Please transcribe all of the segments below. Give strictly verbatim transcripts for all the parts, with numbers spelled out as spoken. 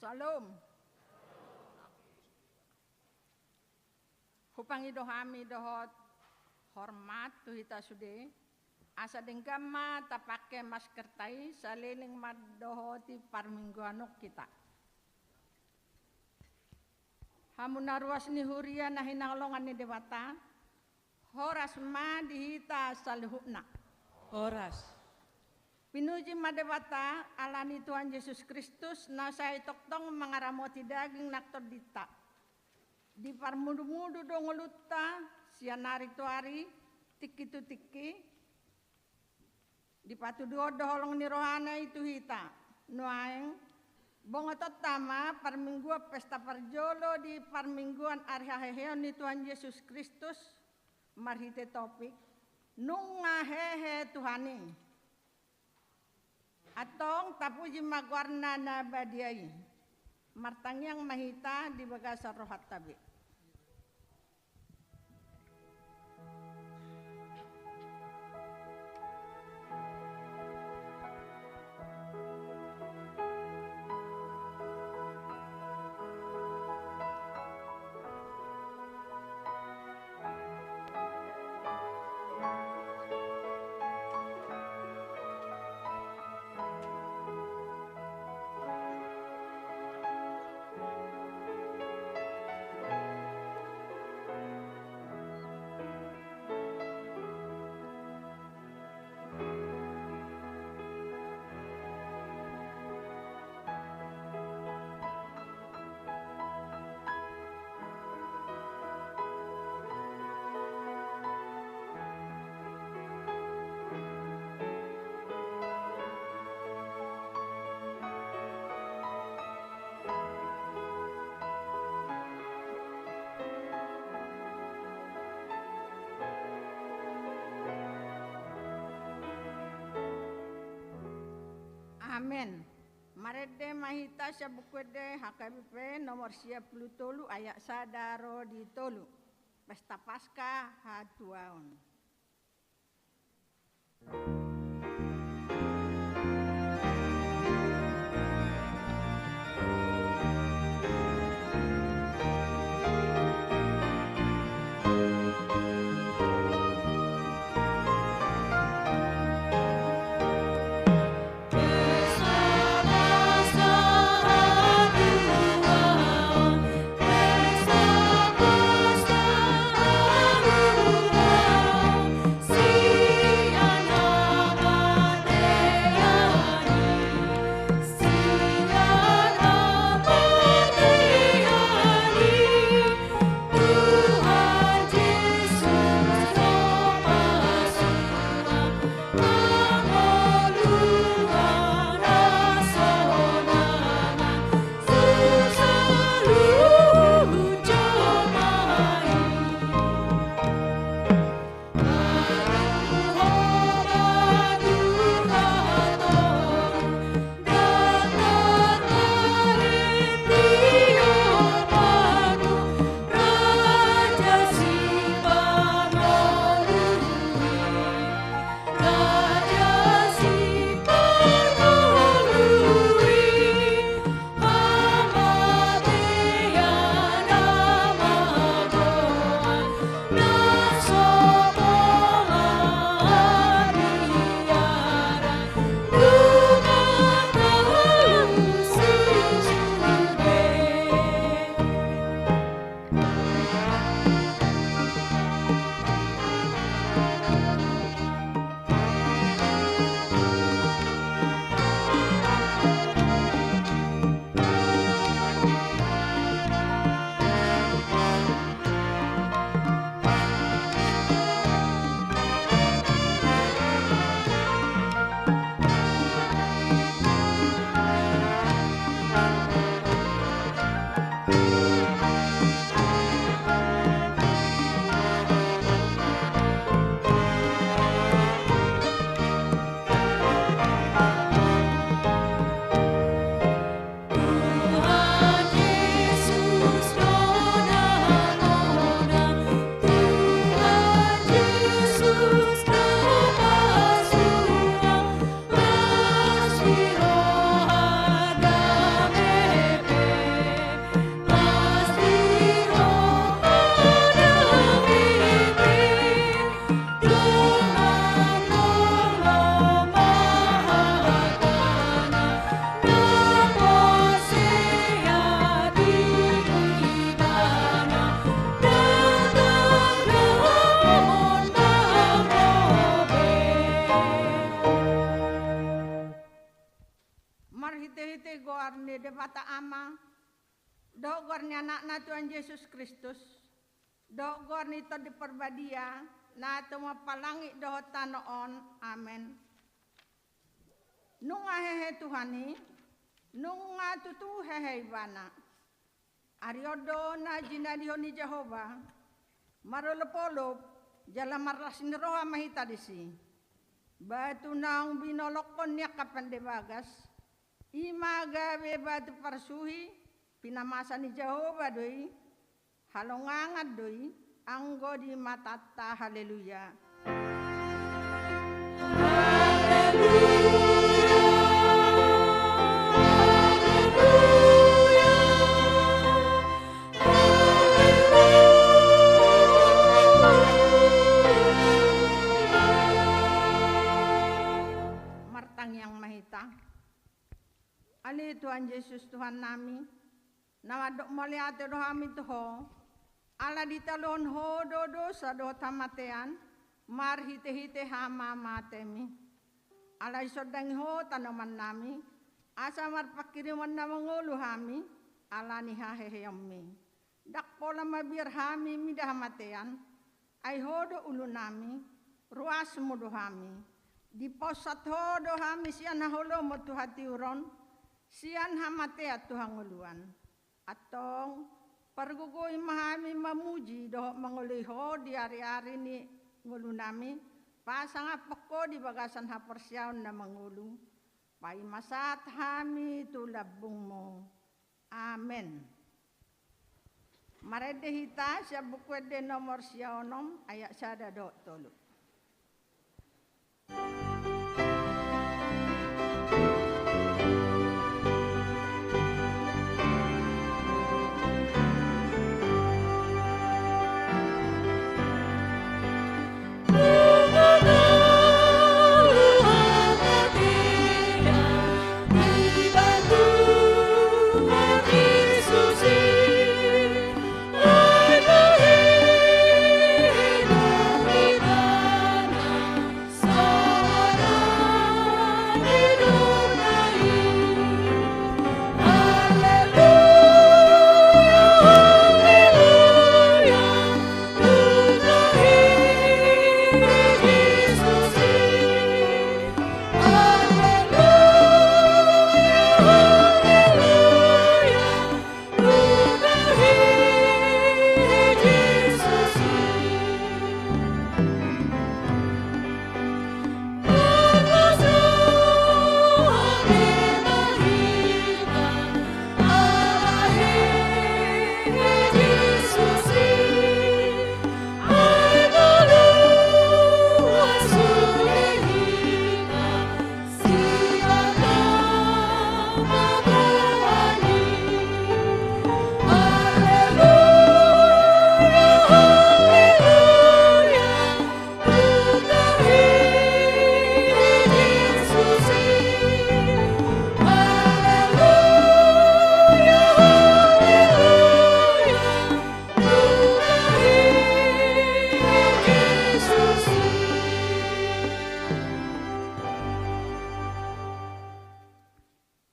Syalom. Hupangido hami dohot hormat tu hita sude, asa denggan ma tapake maskerta i saleleng mandohoti parmingguan on hita. Hamu na ruas ni huria na hinaholongan ni Debata, horas ma di hita saluhutna. Horas. Pinuji ma Debata, ala ni Tuhan Jesus Kristus, na sai tongtong mangaramoti daging nang tondinta. Diparmudumudu do ngolunta, sian ari tu ari, tingki tu tingki. Dipatuduhon do holong ni rohana i tu hita. Nuaeng, bongotonta ma parmingguan pesta parjolo di parmingguan ari haheheon ni Tuhan Jesus Kristus, marhite topik, Nunga hehe Tuhan i. Antong tapuji ma goarna na badia i. Martangiang ma hita di bagasan rohanta be. Amen. Marende ma hita sian Buku Ende H K B P nomor sia pulu tolu ayat sada ro di tolu. Pesta Paska hatuaon. ni Debata Ama, dohot goar ni Anakna Tuhan Jesus Kristus, dohot goar ni Tondi Parbadia, na tumompa langit dohot tano on. Amen. Nunga hehe Tuhan i, nunga tutu hehe Ibana. Ari on do na jinalihon ni Jahowa, marolopolop jala marlas ni roha ma hita disi. Batu naung binolongkon ni angka pande bagas, i ma gabe batu parsuhi, pinamasa ni Jahowa do i, halongangan do i, anggo di matanta. Haleluya. Martangiang ma hita. Ale Tuhan Jesus, Tuhannami, na mandok mauliate do hami tu Ho, ala ditaluhon Ho do dosa dohot hamatean, marhitehite hamamatemi. Alai sondangi Ho tanomannami, asa marpanghirimon na mangolu hami, ala ni haheheonmi. Ndang pola mabiar hami mida hamatean, ai Ho do ulunami, ruasmu do hami. Dipausat Ho do hami sian haholomon tu hatiuron, sian hamatean tu hangoluan. Antong, pargogoi ma hami mamuji dohot mangoloi Ho di ariari ni ngolunami, pasangaphon Ho di bagasan haporseaon na mangolu, paima sahat hami tu lambungmu. Amen. Marende hita sian Buku Ende nomor sia onom ayat sada dohot tolu.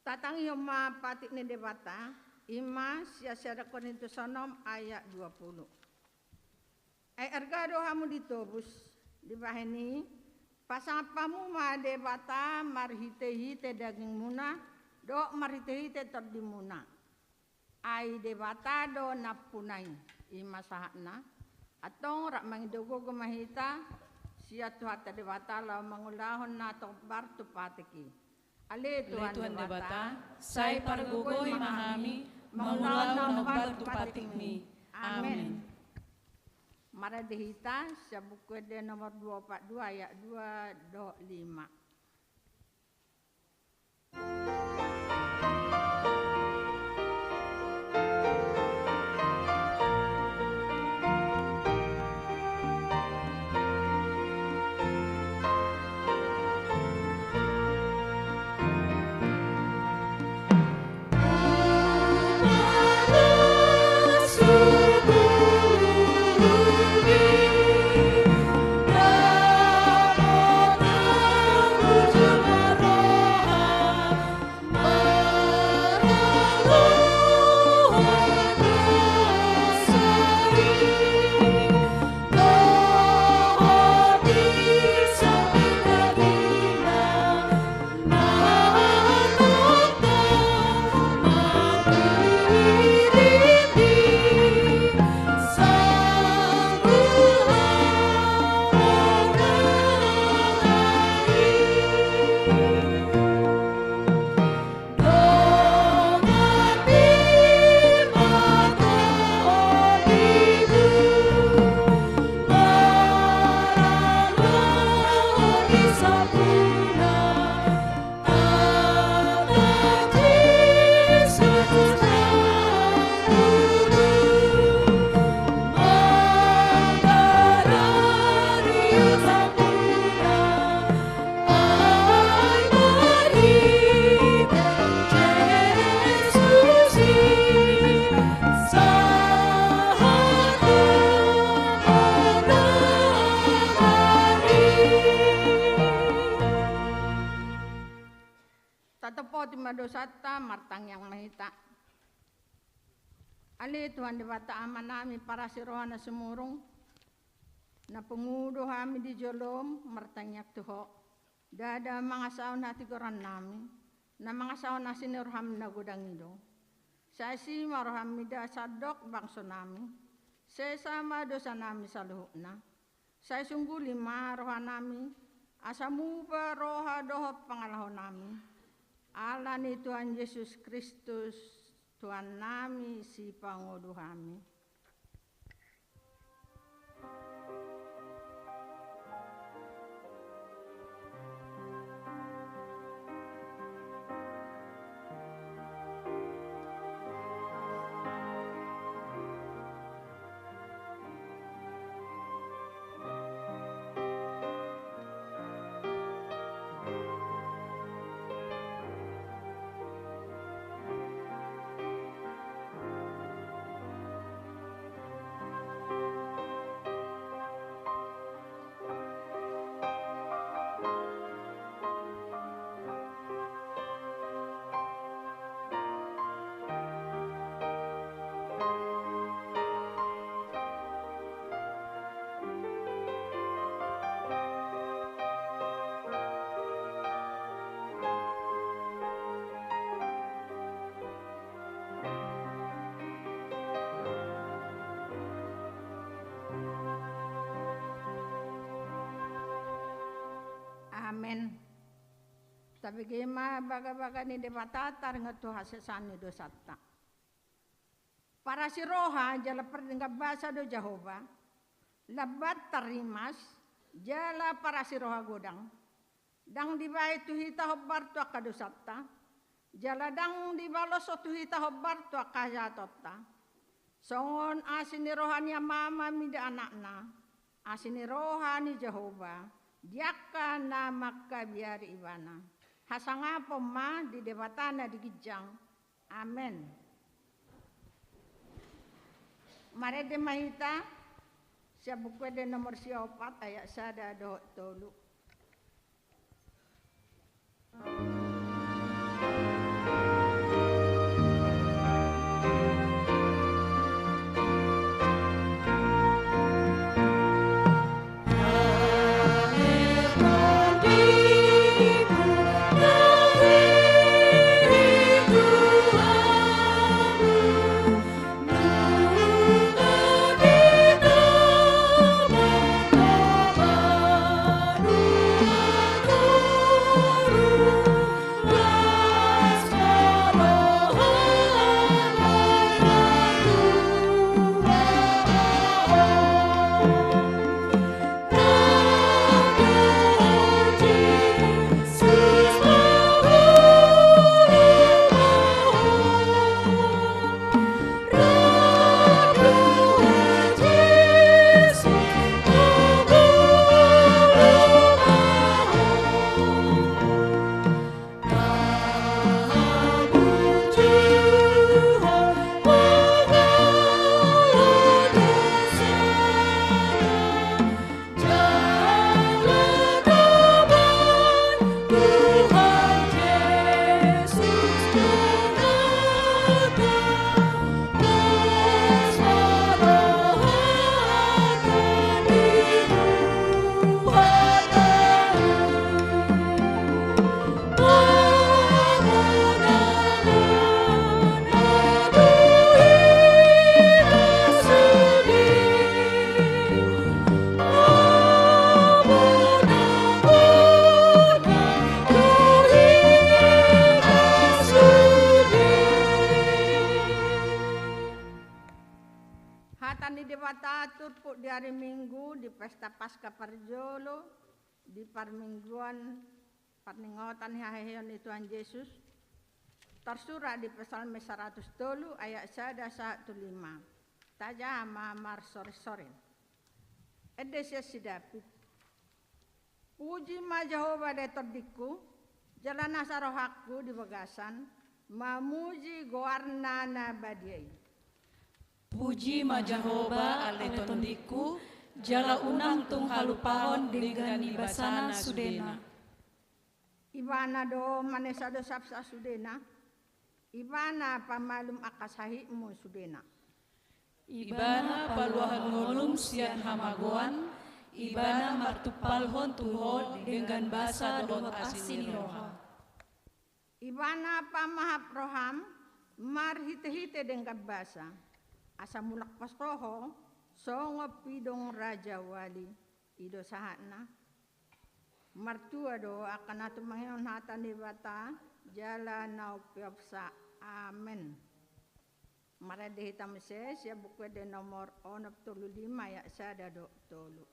Tatangihon ma patik ni Debata, i ma sian sada Korintus onom ayat dua pulu. Ai arga do hamu ditobus, dibahen i, pasangap hamu ma Debata marhitehite dagingmuna, dohot marhitehite tondimuna. Ai Debata do nampuna i, i ma sahatna. Antong rap mangido gogo ma hita, sian Tuhanta Debata laho mangulahon na hombar tu patik i. Ale Tuhan Debata, sai pargogoi ma hami, mangulahon na hombar tu patikmi. Amen. Marende hita, sian Buku Ende nomor dua opat dua ayat dua dohot lima. dosanta, martangiang ma hita. Ale Tuhan Debata Amanami parasi roha na sumurung, na pungu do hami di jolom martangiang tu Ho. Ndada mangasahon hatigorannami, na mangasahon asi ni roham na godang i do. Sai asi ma roham mida sandok bangsonami, sesa ma dosanami saluhutna. Sai sungguli ma rohanami, asa muba roha dohot pangalahonami. Ala ni Tuhan Jesus Kristus, Tuhannami, Sipanguduhami. Amen. Tabege ma bagabaga ni Debata taringot tu hasesaan ni dosanta. Parasi roha jala pardenggan basa do Jahowa, lambat tarrimas, jala parasi roha godang. Ndang dibahen tu hita hombar tu angka dosanta, jala ndang dibalos tu hita hombar tu angka hajahatonta. Songon asi ni roha ni amama mida anakna, asi ni roha ni Jahowa di angka na mangkabiari ibana. Hasangapon ma di Debata na di ginjang. Amen. Marende ma hita sian Buku Ende nomor sia opat ayat sada dohot tolu. Hata ni Debata turpuk di ari Minggu, di pesta Paskah parjolo, di parmingguan parningotan ni haheheon ni Tuhan Jesus, tarsurat di Psalmen saratus tolu ayat sada sahat tu lima. Tajaha ma marsorensoren. Ende sian si David. Puji ma Jahowa ale tondingku, jala nasa rohangku di bagasan mamuji goarna na badia i. Puji ma Jahowa ale tondingku, jala unang tung halupahon denggan ni basana sudena. Ibana do manesa dosa sasudena, Ibana pamalum angka sahitmu sudena. Ibana paluahon ngolum sian hamagoan, Ibana martumpalhon tu ho denggan basa dohot asi ni roha. Ibana pamahap roham marhitehite denggan basa, asa mulak pos ho songon pidong rajawali. I do sahatna. Martua do angka na tumangihon hata ni Debata jala na umpeopsa. Amen. Marende hita muse sian Buku Ende nomor onom pulu lima ayat sada dohot tolu.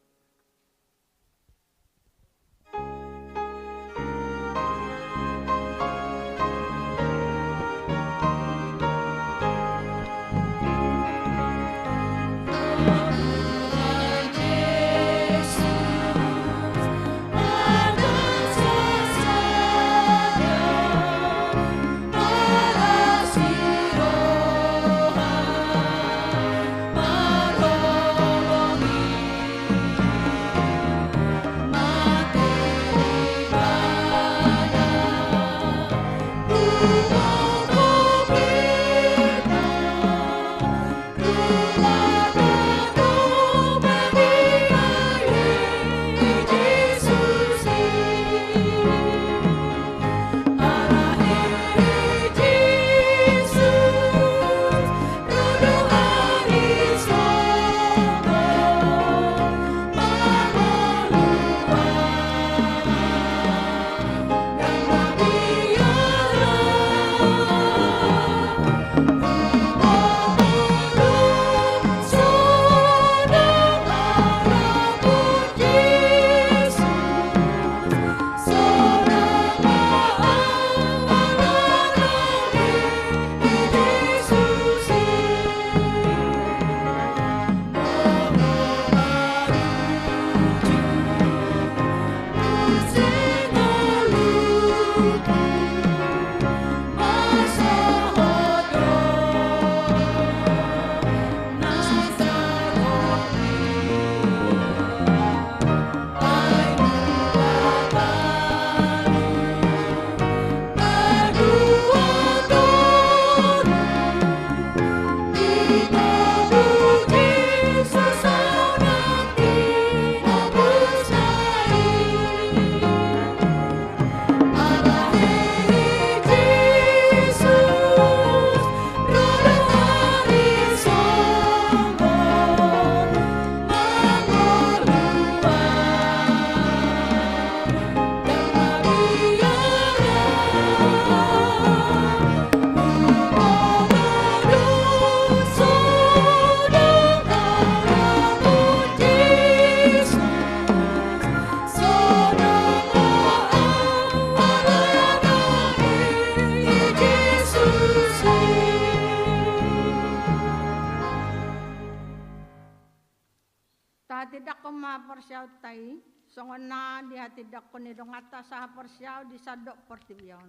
Tahatindangkon ma porseaonta i, songon na dihatindangkon ni donganta sahaporseaon di sandok portibi on.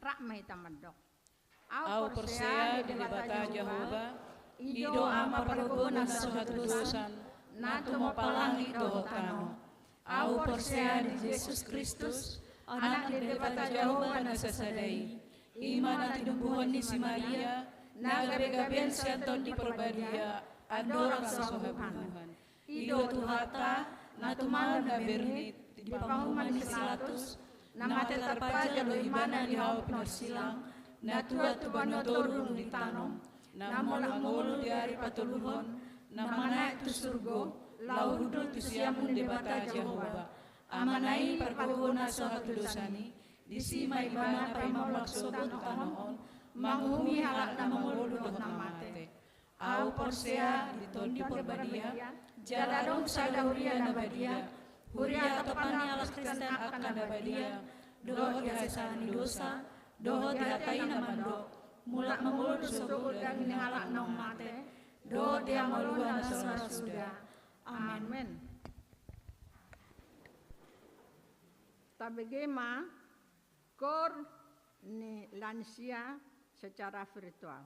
Rap ma hita mandok. Ahu porsea di Debata Jahowa, i do Ama pargogo na so hatudosan, na tumopa langit dohot tano. Ahu porsea di Jesus Kristus, Anak ni Debata Jahowa na sasada i, i ma na tinumbuhon ni si Maria, na gabegabean sian Tondi Parbadia, andorang so habubuhan. I do Tuhanta, na tumalna bernit, di panguhuman ni si Pilatus, na mate tarpajal do Ibana di hau pinorsilang, na tuat tu banua toru dung ditanom, na mulak mangolu di ari patoluhon, na manaek tu surgo, laho hundul tu siamun Debata Jahowa. Amana i pargogo na so hatudosan i, disi ma Ibana paima mulak sogot tu tano on, manguhumi halak na mangolu dohot na mate. Ahu porsea di Tondi Parbadia, jala adong sada huria na badia, huria atopan ni halak Kristen angka na badia, dohot di hasesaan ni dosa, dohot di hata i na mandok, mulak mangolu tu sogot daging ni halak naung mate, dohot di hangoluan na so ra suda. Amen. Tabege ma koor ni lansia secara virtual.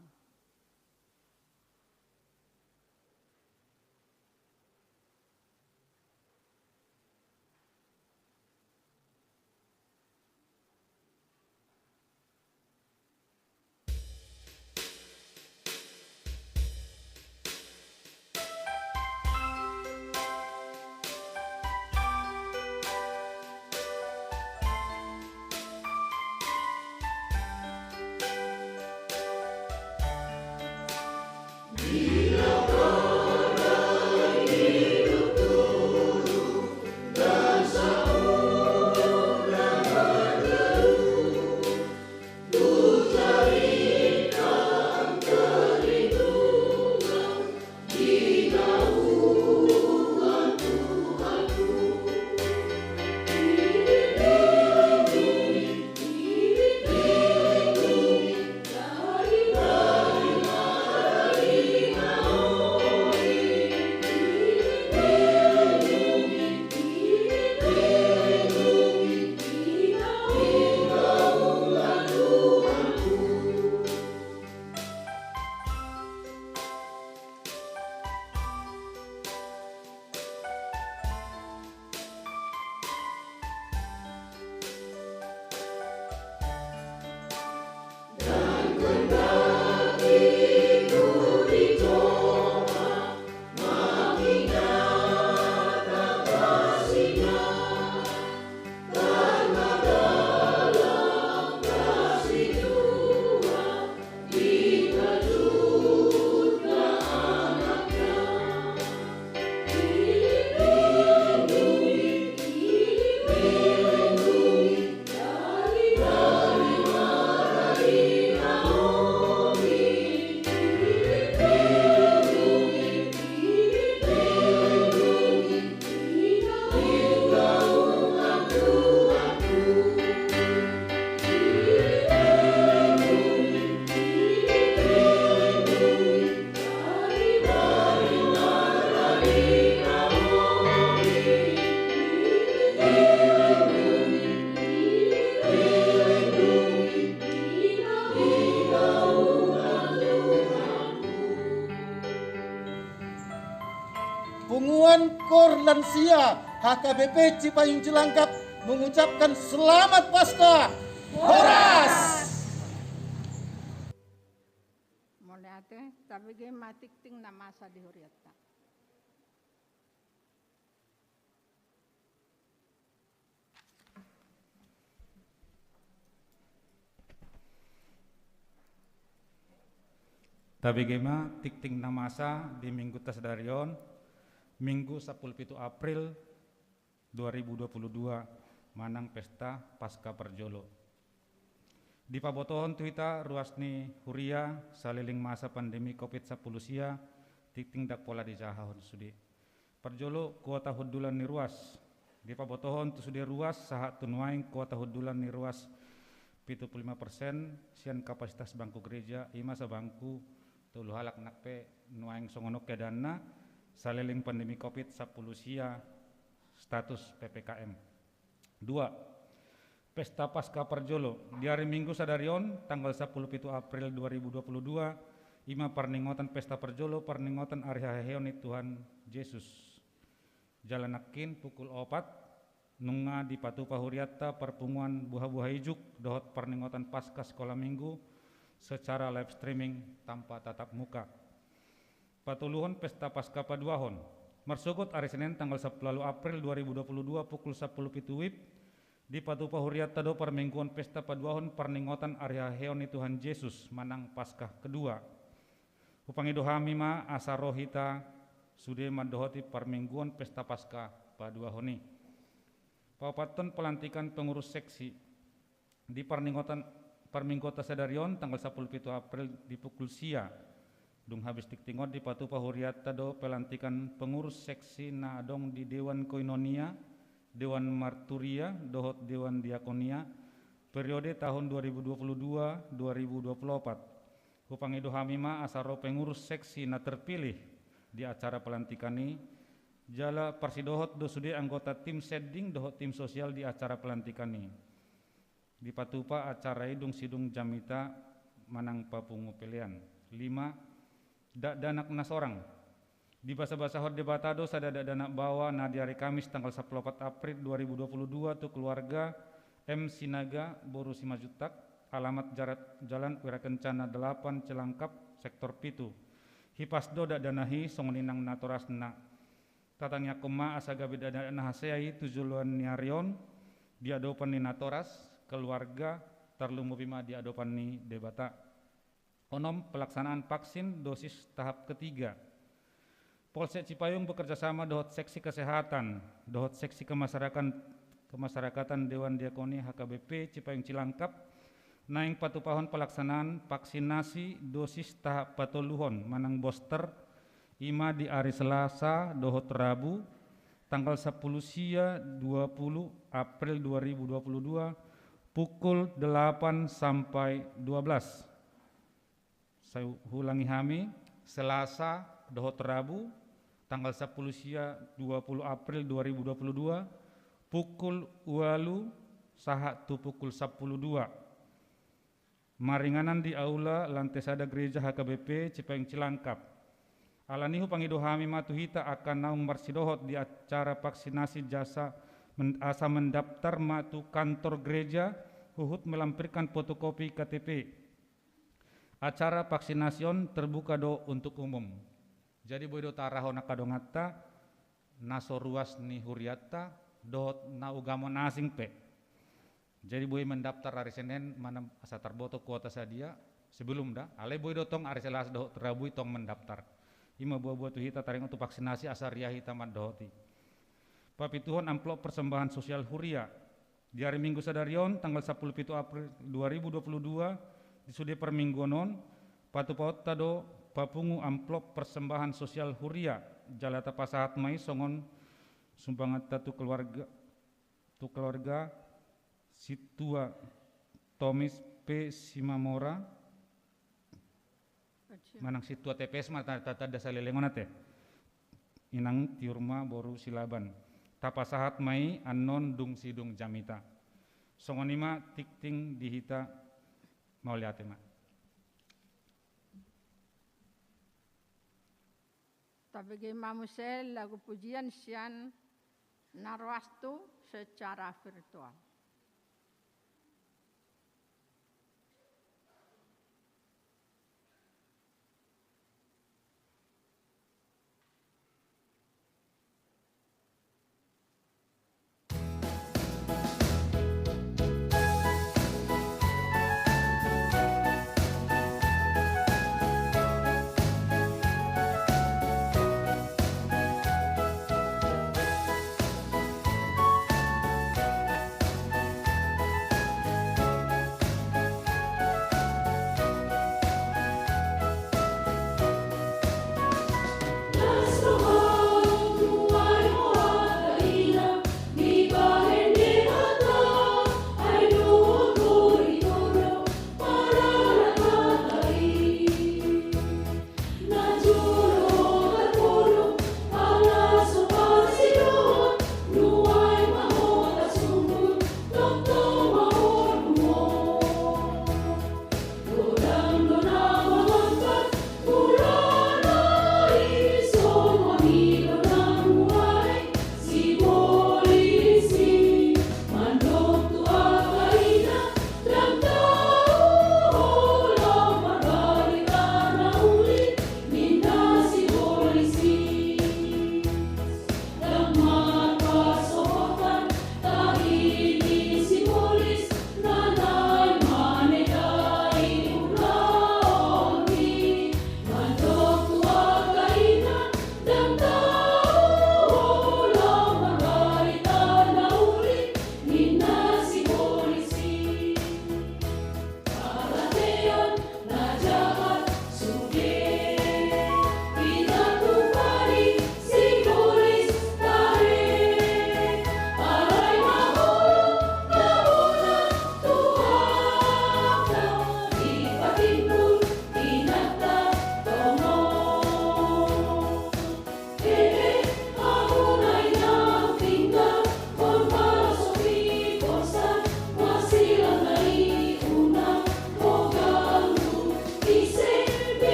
Punguan Kor Lansia H K B P Cipayung Cilangkap mengucapkan selamat Paskah. Horas! Mauliate, tabege ma tingting na masa di huriatta. Tabege ma tingting na masa di Mingguta sadari on, Minggu sampulu pitu April dua ribu dua puluh dua, manang pesta Paskah parjolo. Dipabotohon tu hita ruas ni huria saleleng masa pandemi covid sampulu sia, tingting ndang pola dijahahon sude. Parjolo, kuota hundulan ni ruas. Dipabotohon tu sude ruas sahat tu nuaeng kuota hundulan ni ruas pitu pulu lima persen sian kapasitas bangku gereja, i ma sabangku tolu halak, nang pe nuaeng songon on keadaanna saleleng pandemi covid sampulu sia, status P P K M. Dua, pesta Paskah parjolo. Di ari Minggu sadari on, tanggal sampulu pitu April dua ribu dua puluh dua, i ma parningotan pesta parjolo, parningotan ari haheheon ni Tuhan Jesus. Jala nangkin pukul opat, nunga dipatupa huriatta parpunguan buhabuha ijuk dohot parningotan Paskah Sekolah Minggu secara live streaming tanpa tatap muka. Patoluhon, pesta Paskah paduahon. Marsogot ari Senen tanggal sampulu ualu April dua ribu dua puluh dua pukul sampulu pitu wib, dipatupa huriatta do parmingguon pesta paduahon parningotan ari haheheon ni Tuhan Jesus manang Paskah kedua. Hupangido hami ma asa ro hita sude mandohoti parmingguon pesta Paskah paduahon i. Paopathon, pelantikan pengurus seksi. Di parningotan parmingguonta sadari on, tanggal sampulu pitu April di pukul sia, dung habis tingting on dipatupa huriatta do pelantikan pengurus seksi na adong di Dewan Koinonia, Dewan Marturia dohot Dewan Diakonia, periode tahun dua ribu dua puluh dua dua ribu dua puluh opat. Hupangido hami ma asa ro pengurus seksi na terpilih di acara pelantikan i, jala parsidohot do sude anggota tim sending dohot tim sosial di acara pelantikan i. Dipatupa acara i dung sidung jamita manang papungu pelean. Lima, dakdanak na sorang. Dibasabasahon Debata do sada dakdanak baoa na di ari Kamis tanggal sampulu opat April dua ribu dua puluh dua tu keluarga M Sinaga boru Simanjuntak, alamat Jarat-, Jalan Wira Kencana delapan Cilangkap, sektor pitu. Hipas do dakdanak i songon i nang natorasna. Tatangiangkon ma asa gabe dakdanak na hasea i tu joloan ni ari on, di adopan ni natoras, keluarga, tarlumobi ma di adopan ni Debata. Onom, pelaksanaan vaksin dosis tahap ketiga. Polsek Cipayung bekerjasama dohot seksi kesehatan dohot seksi kemasyarakatan, kemasyarakatan Dewan Diakonia H K B P Cipayung Cilangkap naeng patupahon pelaksanaan vaksinasi dosis tahap patoluhon manang booster, i ma di ari Selasa dohot Rabu, tanggal sampulu sia, dua puluh April dua ribu dua puluh dua, pukul delapan sampai dua belas. Sai huulangi hami, Selasa dohot Rabu, tanggal sampulu sia, dua puluh April dua ribu dua puluh dua, pukul ualu sahat tu pukul sampulu dua. Maringanan di aula lantai sada gereja H K B P Cipayung Cilangkap. Alani i hupangido hami ma tu hita angka naung marsidohot di acara vaksinasi jasa men-, asa mendaftar ma tu kantor gereja huhut melampirkan fotokopi K T P. Acara vaksinasi on terbuka do untuk umum. Jadi boi do taarahon angka donganta, na so ruas ni hurianta, dohot na ugamo na asing pe. Jadi boi mendaftar ari Senen, manang asa tarboto kuota sadia, sebelum da, alai boi do tong ari Selasa dohot Rabu i tong mendaftar. I ma buabua tu hita taringot tu vaksinasi asa riah hita mandohoti. Papituhon, amplop persembahan sosial huria. Di ari Minggu sadari on, tanggal sampulu pitu April dua ribu dua puluh dua, di sude parmingguon on, patupahonta do papungu amplop persembahan sosial huria, jala tapasahat ma i songon sumbanganta tu keluarga, tu keluarga Sintua Tomis P Simamora, manang Sintua T P S ma ta-, ta-, tanda saleleng on ate. Inang Tiur ma boru Silaban. Tapasahat ma i annon dung sidung jamita. Songon i ma tingting di hita, mauliate ma. Tabege ma muse lagu pujian sian na roastu secara virtual.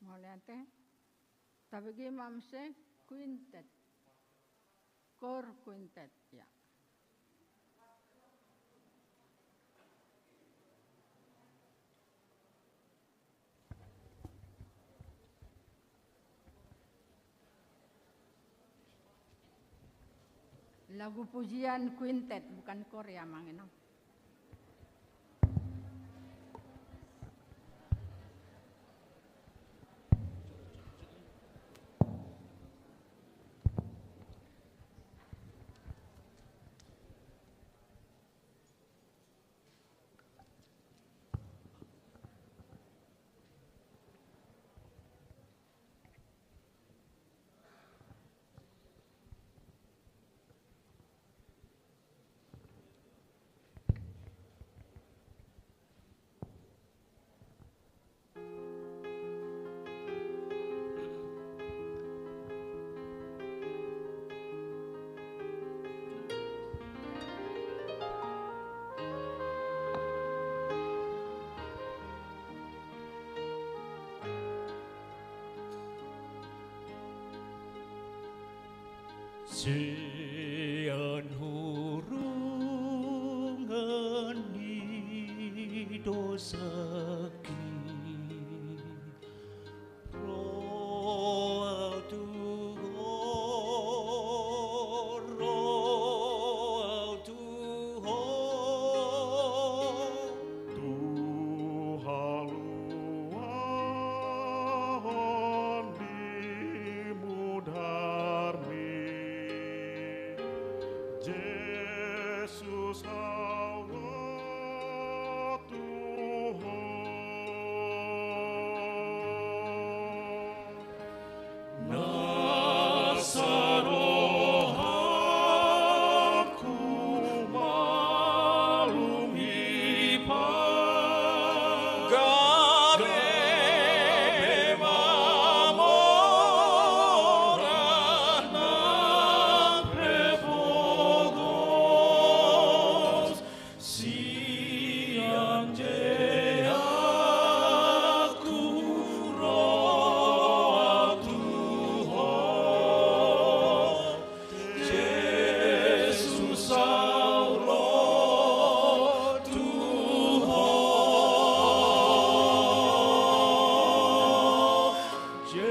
Mauliate. Tabege ma muse kuintet. Kor kuintet, ya. Lagu pujian kuintet, bukan kor ya, Amang Inang. Sian hurungan ni dosangki,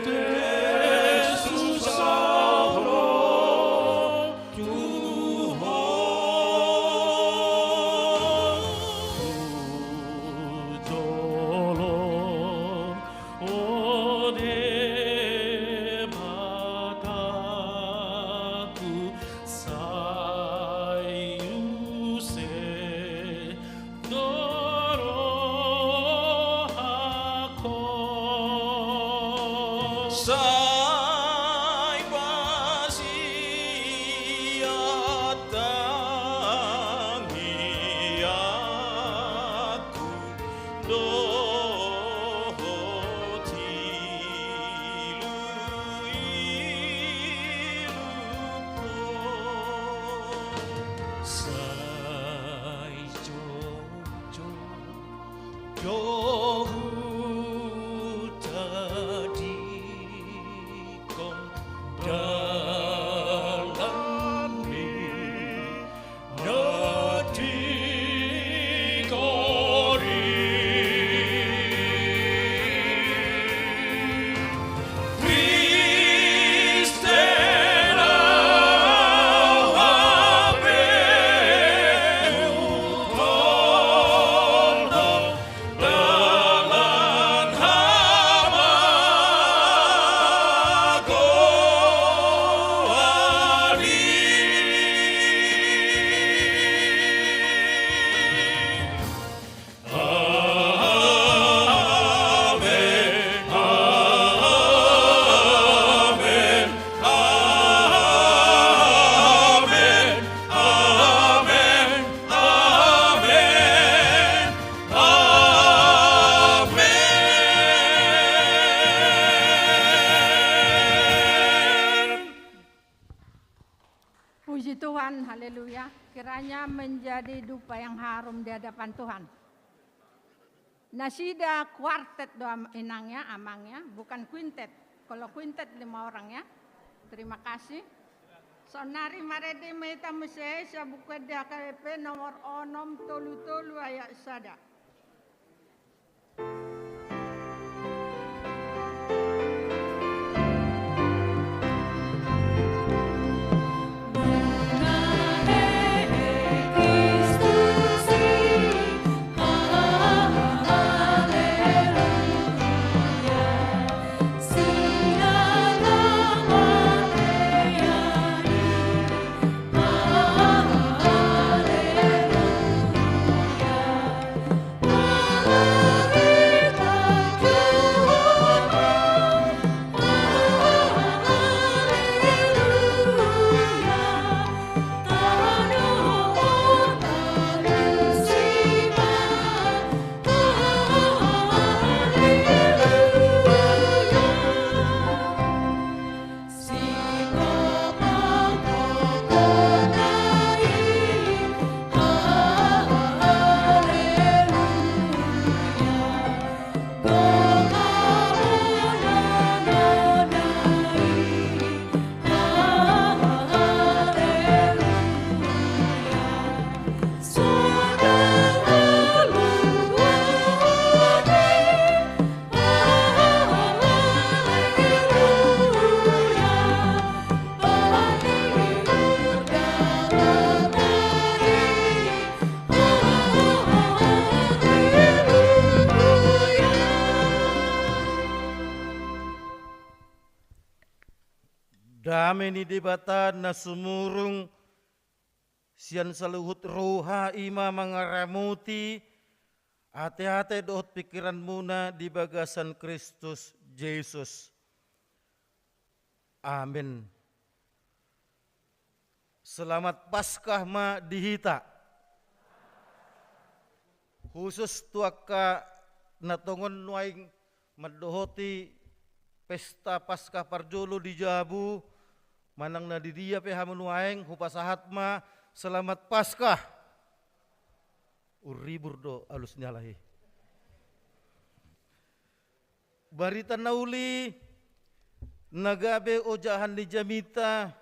Yesus, au ro tu Ho. Jolo, o Debatangku, sai use do rohangku. Sai pasian tangiangku dohot iluiluku. Sai jongjong do hutadingkon dalanmi na tingkos i. Amen. Amen. Amen. Amen. Amen. Puji Tuhan, haleluya. Kiranya menjadi dupa yang harum di hadapan Tuhan. Nasida kuartet do am-, inangnya, amangnya, bukan kuintet. Kalau kuintet lima orang ya. Terima kasih. Saonnari marende ma hita muse sian Buku Ende H K B P nomor onom tolu tolu ayat sada. Dame ni Debata na sumurung sian saluhut roha i ma mangaramoti ateate dohot pingkiranmuna di bagasan Kristus Jesus. Amen. Selamat Paskah ma di hita. Khusus tu angka na tongon nuaeng mandohoti pesta Paskah parjolo di jabu, manang na di dia pe hamu nuaeng, hupasahat ma selamat Paskah. Uribur do alus ni halak i. Barita na uli na gabe ojahan ni jamita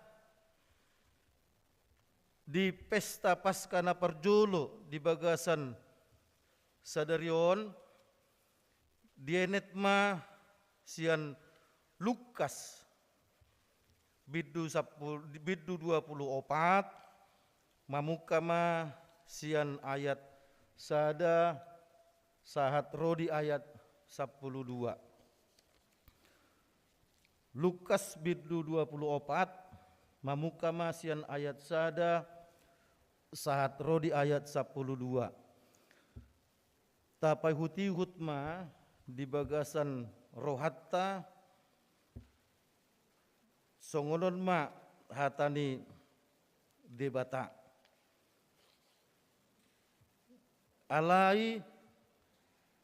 di pesta Paskah na parjolo di bagasan sadari on, dienet ma sian Lukas bindu sampulu, bindu dua pulu opat, mamungka ma sian ayat sada sahat ro di ayat sampulu dua. Lukas bindu dua pulu opat, mamungka ma sian ayat sada sahat ro di ayat sampulu dua. Tapaihut-ihut ma di bagasan rohanta, songon on ma hata ni Debata. Alai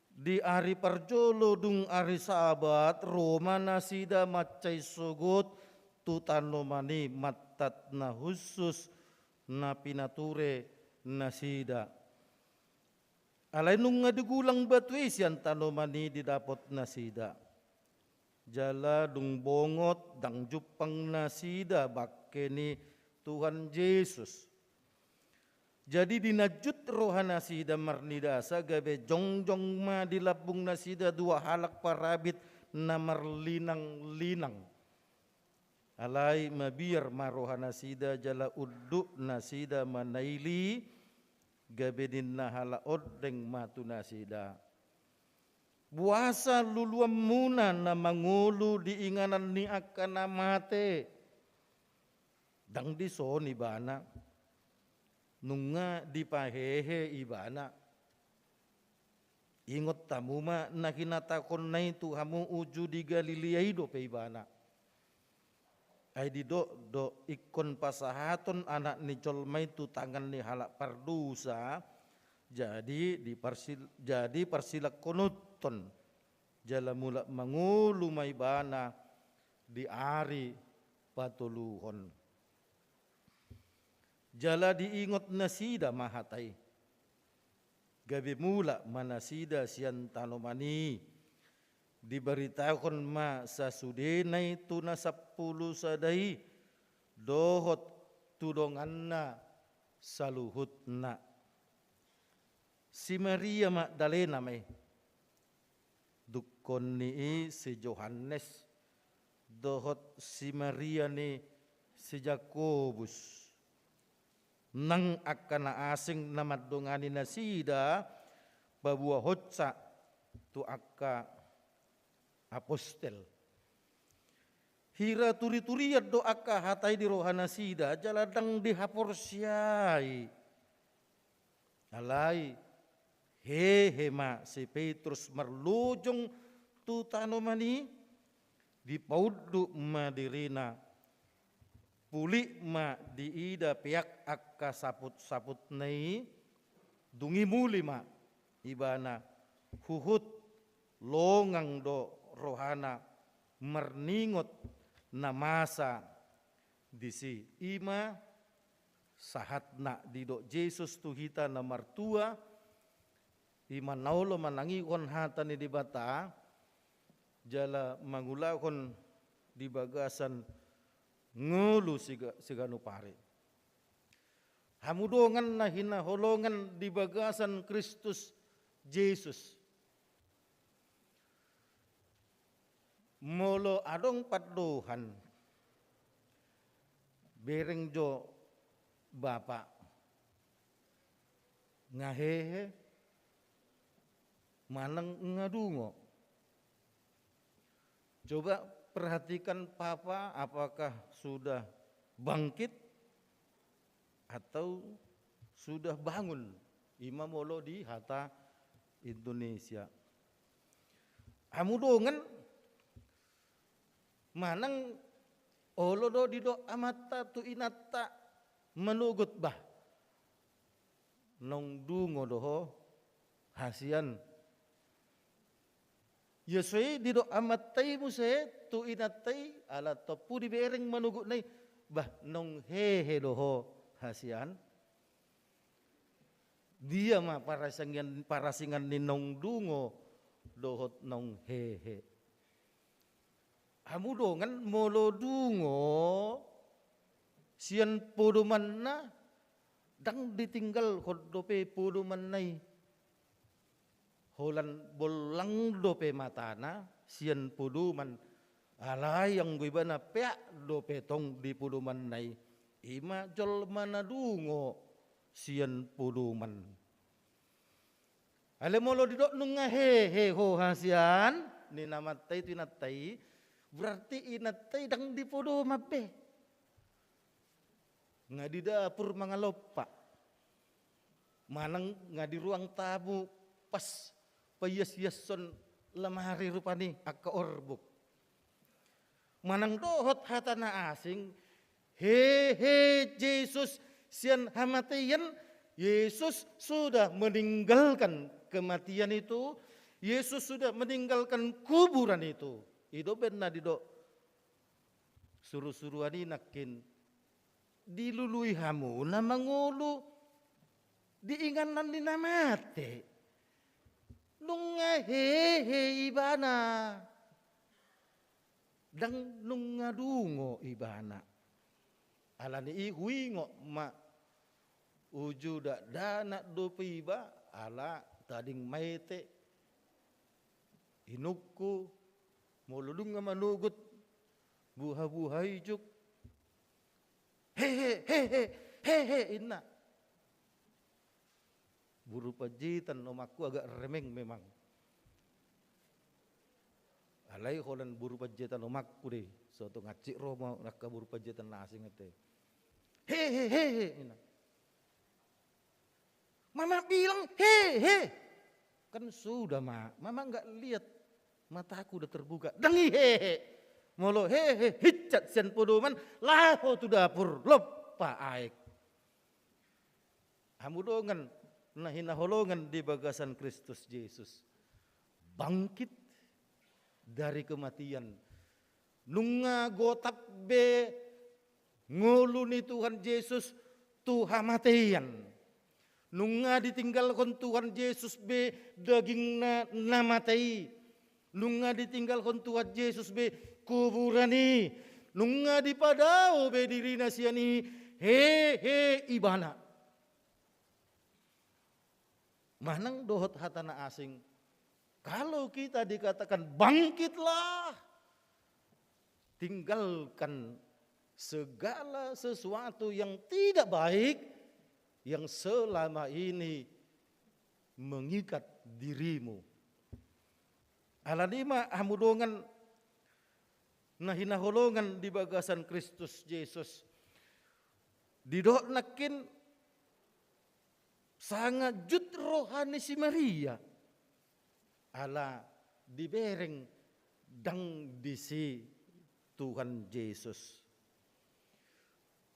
di ari parjolo dung ari Sabat, ro ma nasida mansai sogot tu tanoman i, mantat na hushus na pinature nasida. Alai nunga digulang batu i sian tanoman i, didapot nasida. Jala dung bongot, ndang jumpang nasida bangke ni Tuhan Jesus. Jadi dinanjut roha nasida marnidasa, gabe jongjong ma di lambung nasida dua halak parabit na marlinang-linang. Alai mabiar ma roha nasida jala unduk nasida manaili, gabe ninna halak ondeng ma tu nasida: Boasa luluanmuna na mangolu di inganan ni angka na mate? Ndang dison ibana, nunga dipahehe ibana. Ingot hamu ma na hinatahonna i tu hamu, uju di Galilea i dope ibana. Ai didok do ingkon pasahaton Anak ni jolma i tu tangan ni halak pardosa, jadi diparsil-, jadi parsilangkononhon, jala mulak mangolu ma ibana di ari patoluhon. Jala diingot nasida ma hata i. Gabe mulak ma nasida sian tanoman i. Dibaritahon ma sasudena i tu na sampulu sada i, dohot tu donganna saluhutna. Si Maria Magdalena ma i, dungkon ni i si Johannes, dohot si Maria ni si Jakobus, nang angka na asing na mandongani nasida paboahonsa tu angka apostel. Hira turi-turian do angka hata i di roha nasida, jala ndang dihaporseai. Alai hehe ma si Petrus marlojong tu tanoman i, dipaunduk ma dirina, pulik ma diida peak angka saput-saputna i, dung i muli ma ibana, huhut longang do rohana marningot na masa disi. I ma sahatna didok Jesus tu hita na martua, i ma na olo manangihon hata ni Debata, jala mangulahon di bagasan ngolu siga-, siganup ari. Hamu dongan na hinaholongan di bagasan Kristus Jesus. Molo adong pandohan, bereng jo bapa, nga hehe manang nga dungo. Coba perhatikan papa, apakah sudah bangkit atau sudah bangun? I ma molo di hata Indonesia. Hamu dongan, manang olo do didok amanta tu inanta manogot, bah, naung dungo do ho, hasian. Ia so i didok amanta i muse tu inanta i, ala tompu dibereng manogotna i, bah, naung hehe do ho, hasian. Dia ma parasingan, parasingan ni naung dungo dohot naung hehe? Hamu dongan, molo dungo sian podomanna, ndang ditinggalhon dope podomanna i. Holan bollang dope matana sian podoman Alai anggo ibana peak dope tong di podomanna i, i ma jolma na dungo sian podoman. Alai molo didok nunga hehe ho hasian ni amanta i tu inanta i, berarti inanta i ndang di podoman be. Nga di dapur mangalompa. Manang nga di ruang tamu pas paias-iason lamari rupani angka orbuk. Manang dohot hata na asing, hehe Jesus sian hamateian, Yesus sudah meninggalkan kematian itu, Yesus sudah meninggalkan kuburan itu. I do umbahen na didok surusuruan i nangkin, dilului hamu na mangolu di inganan ni na mate. Nunga hehe ibana. Ndang nunga dungo ibana. Alani i huingot ma uju dakdanak dope iba ala tading maete. Inungku, molo dung nga manogot buha-buha ijuk. Hehe, hehe, hehe, inna. Boru Panjaitan omakku agak remeng memang. Alai holan boru Panjaitan omakku dei. Sotung ancik ro ma angka boru Panjaitan na asing ate. Hehe, hehe, inna. Mama bilang, "He, he." Kan sudah ma, mama nggak lihat, mataku udah terbuka. Ndang i hehe. Molo hehe, hincat sian podoman, laho tu dapur, lompa aek. Hamu dongan na hinaholongan di bagasan Kristus Jesus. Bangkit dari kematian. Nunga gotap be ngolu ni Tuhan Jesus tu hamateian. Nunga ditinggalhon Tuhan Jesus be dagingna na mate i. Nunga ditinggalhon Tuhan Jesus be kuburan i. Nunga dipadao be dirina sian i, hehe ibana. Manang dohot hata na asing, kalau kita dikatakan bangkitlah, tinggalkan segala sesuatu yang tidak baik yang selama ini mengikat dirimu. Alani i ma hamu dongan na hinaholongan di bagasan Kristus Jesus. Didok nangkin sanga jut roha ni si Maria. Ala dibereng ndang disi Tuhan Jesus.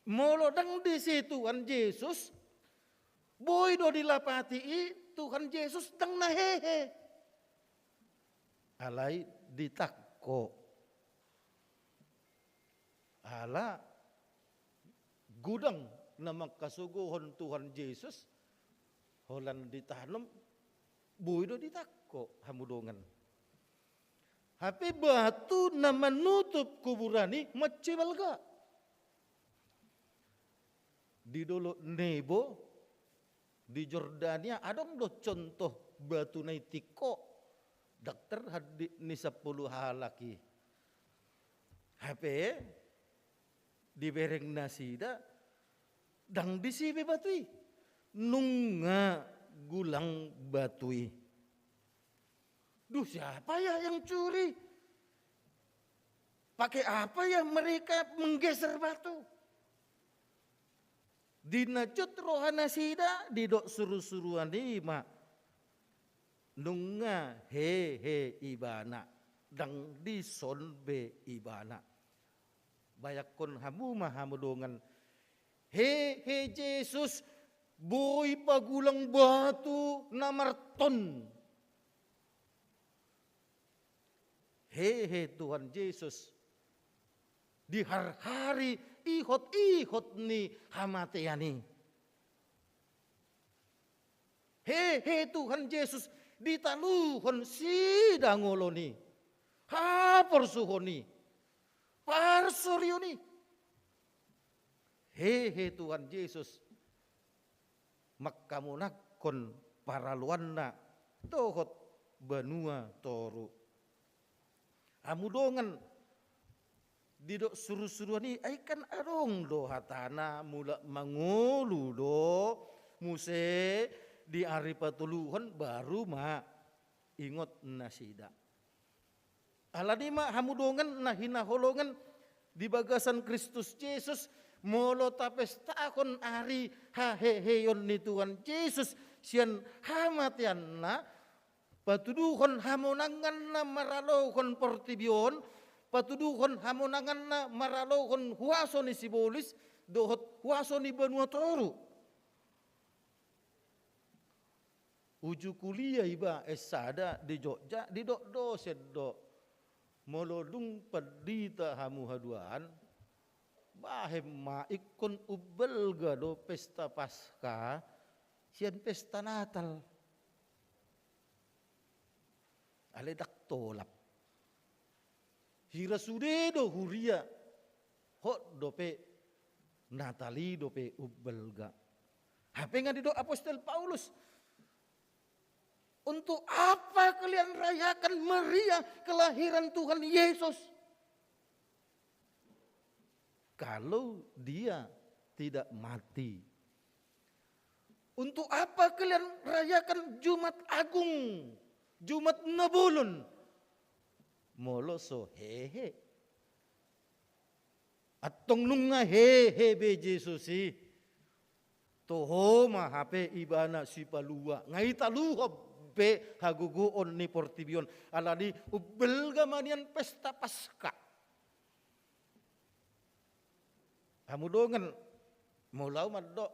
Molo ndang disi Tuhan Jesus, boi do dilapati i Tuhan Jesus ndang na hehe. Alai ditangko. Ala godang na mangkasogohon Tuhan Jesus, holan ditanom, boi do ditangko hamu dongan. Hape batu na manutup kuburan i mansai balga. Di Dolok Nebo, di Jordania, adong do contoh batu na i tingko, ndang terhadit ni sampulu halak i. Hape dibereng nasida, ndang disi be batu i. Nunga gulang batu i. Duh, siapa ya yang curi? Pakai apa ya mereka menggeser batu? Di na jut roha nasida, didok surusuruan i ma, nunga hehe ibana, ndang dison be ibana. Bayangkon hamu ma hamu dongan. Hehe Jesus, boi pagulang batu na marton. Hehe Tuhan Jesus, diharhari ihot-ihot ni hamatean i. Hehe Tuhan Jesus, ditaluhon sidangolon i, haporsuhon i, parsorion i. Hehe Tuhan Jesus, mangkamonangkon paraloanna dohot banua toru. Hamu dongan Didok surusuruan i, ai kan adong do hatana, mulak mangolu do muse di ari patoluhon baru ma ingot nasida. Alani ma hamu dongan na hinaholongan di bagasan Kristus Jesus, molo tapestahon ari haheheon ni Tuhan Jesus sian hamateanna, patuduhon hamonanganna maralohon portibi on, patuduhon hamonanganna maralohon huaso ni sibolis dohot huaso ni banua toru. Uju kuliah iba S sada di Jogja, didok dosen do, molo dung pandita hamu haduan, bahen ma ingkon umbalga do pesta Paskah sian pesta Natal. Alai ndang tolap. Hira sude do huria, hot dope Natal i dope umbalga. Hape nga didok apostel Paulus, untuk apa kalian rayakan meriah kelahiran Tuhan Yesus? Kalau dia tidak mati, untuk apa kalian rayakan Jumat Agung, Jumat Nabolon, molo so hehe? Antong nunga hehe be Jesus i, toho ma hape ibana sipalua, nga italuhon be hagogoon ni portibi on. Alani umbalga ma nian pesta Paskah. Hamu dongan, molo au mandok,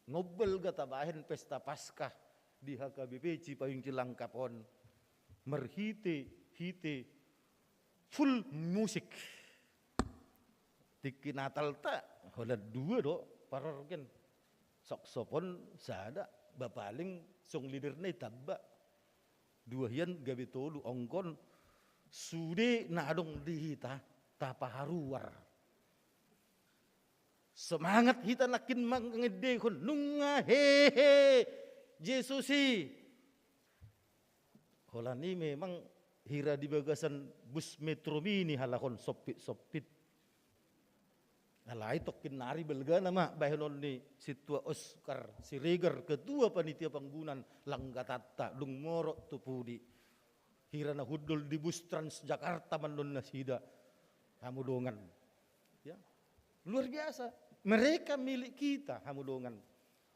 nga umbalga tabahen pesta Paskah di H K B P Cipayung Cilangkap on marhitehite full musik. Tingki Natalta holan dua do parorgen, saksofon sada, ba paling song leaderna i tamba. Dua hian gabe tolu, anggo on sude na adong di hita tapaharuar. Semangat hita nangkin mangendehon nunga hehe Jesus i. Holan i memang hira di bagasan bus Metro Mini halak on sompit-sompit. Alai tongkin nari balgana ma bahenon ni sintua Oskar Siregar, ketua panitia panggunan langgatanta, dung morot tu pudi. Hira na hundul di bus Transjakarta mandok nasida, hamu dongan. Ya. Luar biasa. Mereka milik kita, hamu dongan.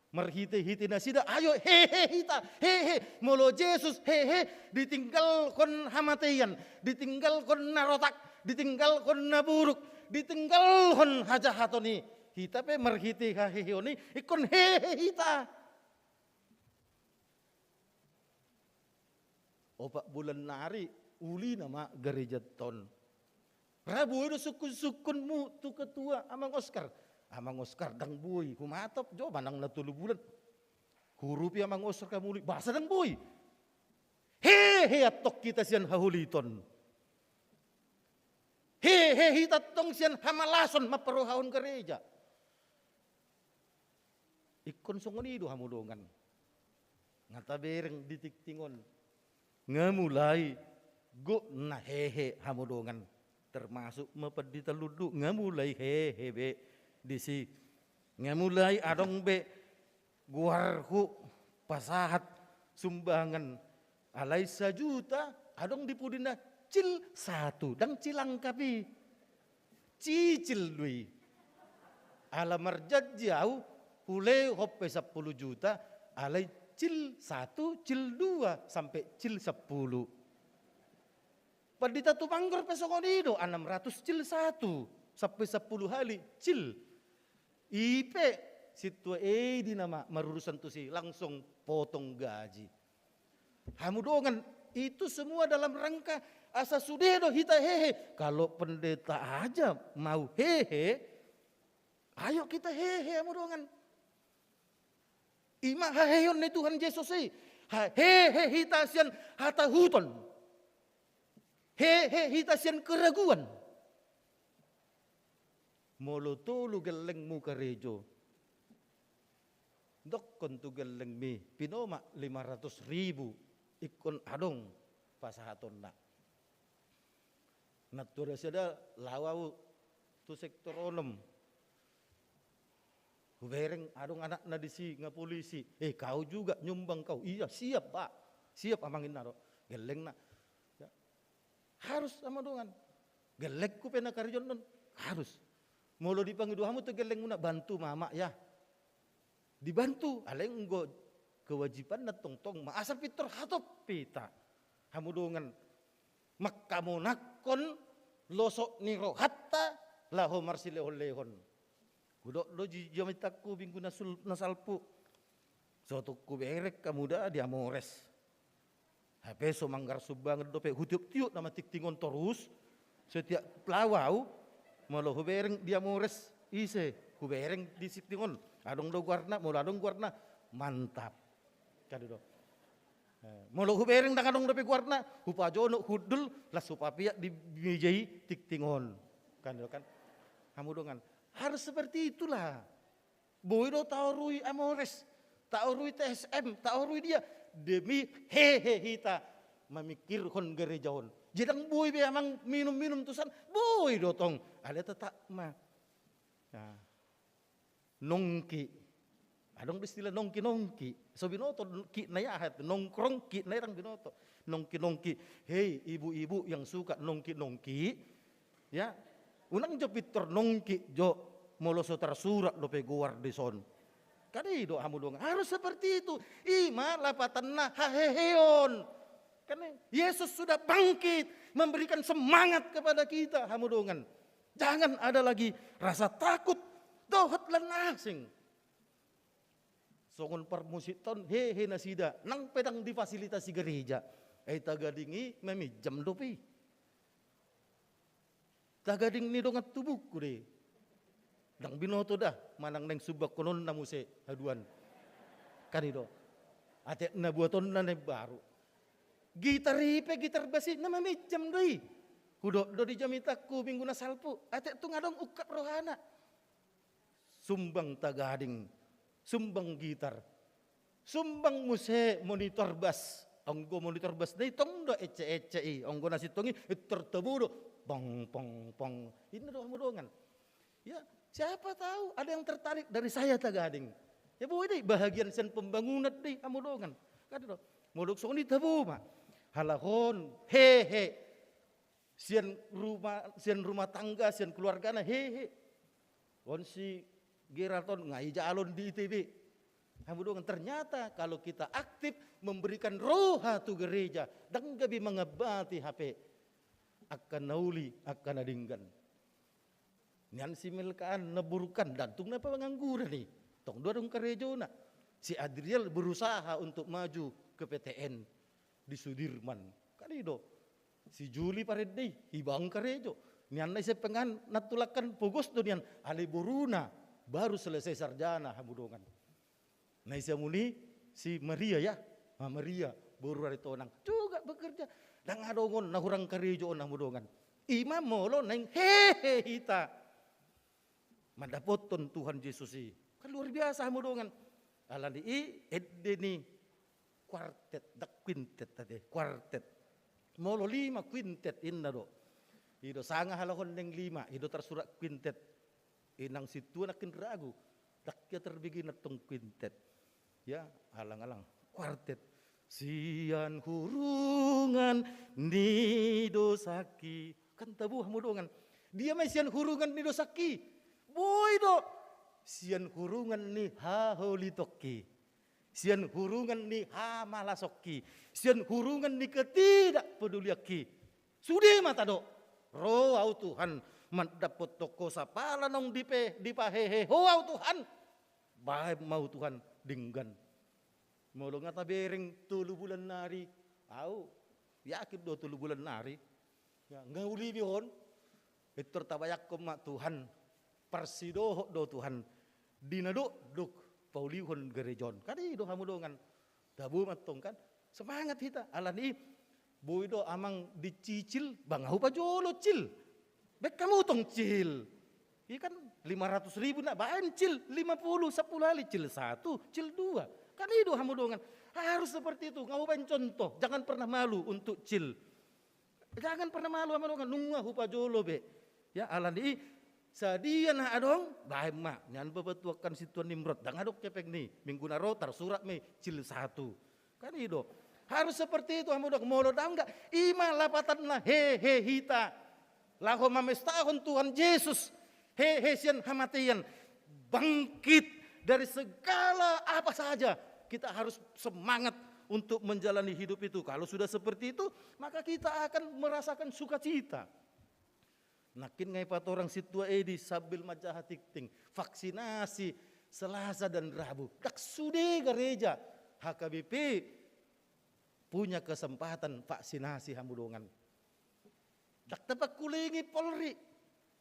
Marhitehite nasida, ayo hehe hita, hehe. Molo Jesus hehe, ditinggalhon hamatean, ditinggalhon na rotak, ditinggalhon na buruk, ditinggalhon hajahaton i. Hita pe marhite haheheon i, ingkon hehe hita. Opat bulan nari, uli nama garejanta on. Ra boi do sungkun-sungkunmu tu ketua, Amang Oskar? Amang Oskar, ndang boi, humatop jo manang na tolu bulan. Huurupi Amang Oskar hamu uli, boasa ndang boi? Hehe antong hita sian hahuliton. Hehe hita antong sian hamalason mamparrohahon gareja. Ingkon songon i do hamu dongan. Nga tabereng di tingting on. Nga mulai gok na hehe hamu dongan. Termasuk ma pandita lundu, nga mulai hehe be disi. Nga mulai adong be goarhu pasahat sumbangan. Alai sajuta adong di pudina cil satu, ndang cilangkap i. Cicil do i. Ala marjanji au, hulehon pe sampulu juta, alai cil satu, cil dua, sampe cil sampulu. Pandita Tumanggor pe songon i do, enam ratus cil satu, sampe sampulu hali cil. I pe sintua Edi nama marurusan tusi, langsung potong gaji. Hamu dongan, itu semua dalam rangka asa sude do hita hehe. Kalau pendeta aja mau hehe, ayo kita hehe, hamu dongan. I ma haheheon ni Tuhan Jesus i. Hahehe hita sian hatahuton. Hehe hita sian keraguan. Molo tolu gellengmu karejo, dokkon tu gellengmi, pinomak lima ratus ribu, ingkon adong pasahatonna. Nantuari sada laho ahu tu sektor onom. Hubereng adong anakna disi nga polisi. "Eh, kau juga nyumbang kau?" "Iya, siap, Pak." "Siap, Amang," inna do gellengna. Ya. Harus, hamu dongan. Gellengku pe na karejonon, harus. Molo dipangido hamu tu gellengmuna, "Bantu ma, Mak, ya." Dibantu, alai anggo kewajibanna tongtong ma, asa pintor hatop hita, hamu dongan, mangkamonangkon losok ni rohanta laho marsilehonlehon. Hudok do di jamitangku minggu na sul-, na salpu. So tung hubereng hamu da di Amores. Hape so manggarar sumbangan dope, hutioptiop nama tingting on torus. Setiap laho ahu, molo hubereng di Amores, ise, hubereng di tingting on. Adong do goarna, molo adong goarna, mantap. Kan i do. Eh, molo hubereng ndang adong dope goarna, hupajonok hundul, laos hupapeak di meja i tingting on. Kan i do kan. Hamu dongan. Harus seperti itulah. Boi do taorui Amores, taorui T S M, taorui dia. Demi hehe hita mamingkirhon gereja on. Jadi ndang boi be amang minum-minum tusan, boi do tong. Alai tetap ma. Nah. Nongki. Adong do istilah nongki-nongki. So binoto ki na i aha tu, nongkrong ki na i ndang binoto. Nongki-nongki. Hei, ibu-ibu yang suka nongki-nongki. Ya. Unang jo pintor nongki jo, molo so tarsurat dope goar dison. Kan i do hamu dongan. Harus seperti itu. I ma lapatanna haheheon. Kan i, Yesus sudah bangkit, memberikan semangat kepada kita, hamu dongan. Jangan ada lagi rasa takut dohot lan asing. Songon parmusikta on, hehe nasida, nang pe ndang difasilitasi gereja. Ai tagading i maminjam dope i. Tagading ni dongan tubungku do i. Ndang binoto da, manang naeng sumbangkononna muse haduan. Kan i do. Atik na buatonna na imbaru. Gitar i pe, gitar bas i, na maminjam do i. Hudok do di jamitangku minggu na salpu. Atik tung adong ungkap rohana. Sumbang tagading, sumbang gitar, sumbang muse monitor bas. Anggo monitor bas na i tong do ecek-ecek i, anggo na sintong i pintor tabo do, pong, pong, pong. Inna do hamu dongan. Ya, siapa tahu ada yang tertarik dari saya tagading. Ya boi do i, bahagian sian pembangunan do i hamu dongan. Kan i do. Molo songon i tabo ma. Halak on, hehe. Sian rumah, sian rumah tangga, sian keluargana, hehe. On si Gerard on nga i jalo on di I T B. Hamu dongan, ternyata kalau kita aktif memberikan roha tu gereja, ndang gabe mangambati hape angka na uli, angka na denggan. Nian si Melkaan na boru kan, ndang tung na pangangguran i. Tong do adong karejona. Si Adriel berusaha untuk maju ke P T N di Sudirman. Kan i do. Si Juli parende i, ibang karejo. Nian na ise pengan na tulangkan pogos do nian, alai boruna baru selesai sarjana, hamu dongan. Na ise muni si Maria ya, ah, Maria, boru Aritonang. Juga bekerja. Ndang adong on na hurang karejo on, hamu dongan. I ma molo naeng hehe hita mandapothon Tuhan Jesus i. Kan luar biasa, hamu dongan. Alani i ende ni kuartet, ndang kuintet ate, kuartet. Molo lima kuintet inna do. I do sanga halak on naeng lima, i do tarsurat kuintet. Inang sintua nangkin ragu. Ndang ia tarbege nantong kuintet. Ya, alang-alang. Kuartet. Sian hurungan ni dosangki. Kan tabo, hamu dongan. Dia ma i sian hurungan ni dosangki? Boi do. Sian hurungan ni haholitongki. Sian hurungan ni hamalasonki. Sian hurungan ni ketidakpedulianki. Sude ma tadok. Ro au Tuhan, mandapothon ho sapala naung dipe-, dipahehe ho au Tuhan. Baen ma au Tuhan denggan. Molo nga tabereng tolu bulan nari, au yakin do tolu bulan nari. Ya, nga uli be on, pintor tabayangkon ma Tuhan, parsidohot do Tuhan, di na dokdok paulihon gareja on. Kan i do hamu dongan, tabo mantong kan, semangat hita, alani i, boi do amang dicicil, ba nga hupajolo cil. Baen hamu tong cil. I kan lima ratus ribu na, baen cil lima puluh, sampulu hali, cil satu, cil dua. Kan i do hamu dongan. Harus seperti itu, nga hubaen contoh, jangan pernah malu untuk cil. Jangan pernah malu, hamu dongan, nunga hupajolo be. Ya, alani i, sadia na adong, baen ma. Nian baba tuangkan sintua Nimrod, ndang adong kepeng ni. Minggu na ro tarsurat ma i jilid satu. Kan i do. Harus seperti itu, hamu dongan. Molo ndang, i ma lapatanna hehe hita laho mamestahon Tuhan Jesus, hehe sian hamatean, bangkit dari segala apa saja. Kita harus semangat untuk menjalani hidup itu. Kalau sudah seperti itu, maka kita akan merasakan sukacita. Nangkin nga ipatorang sintua Edi sambil manjaha tingting, vaksinasi Selasa dan Rabu. Ndang sude gareja, H K B P punya kesempatan vaksinasi, hamu dongan. Ndang tapangkulingi Polri,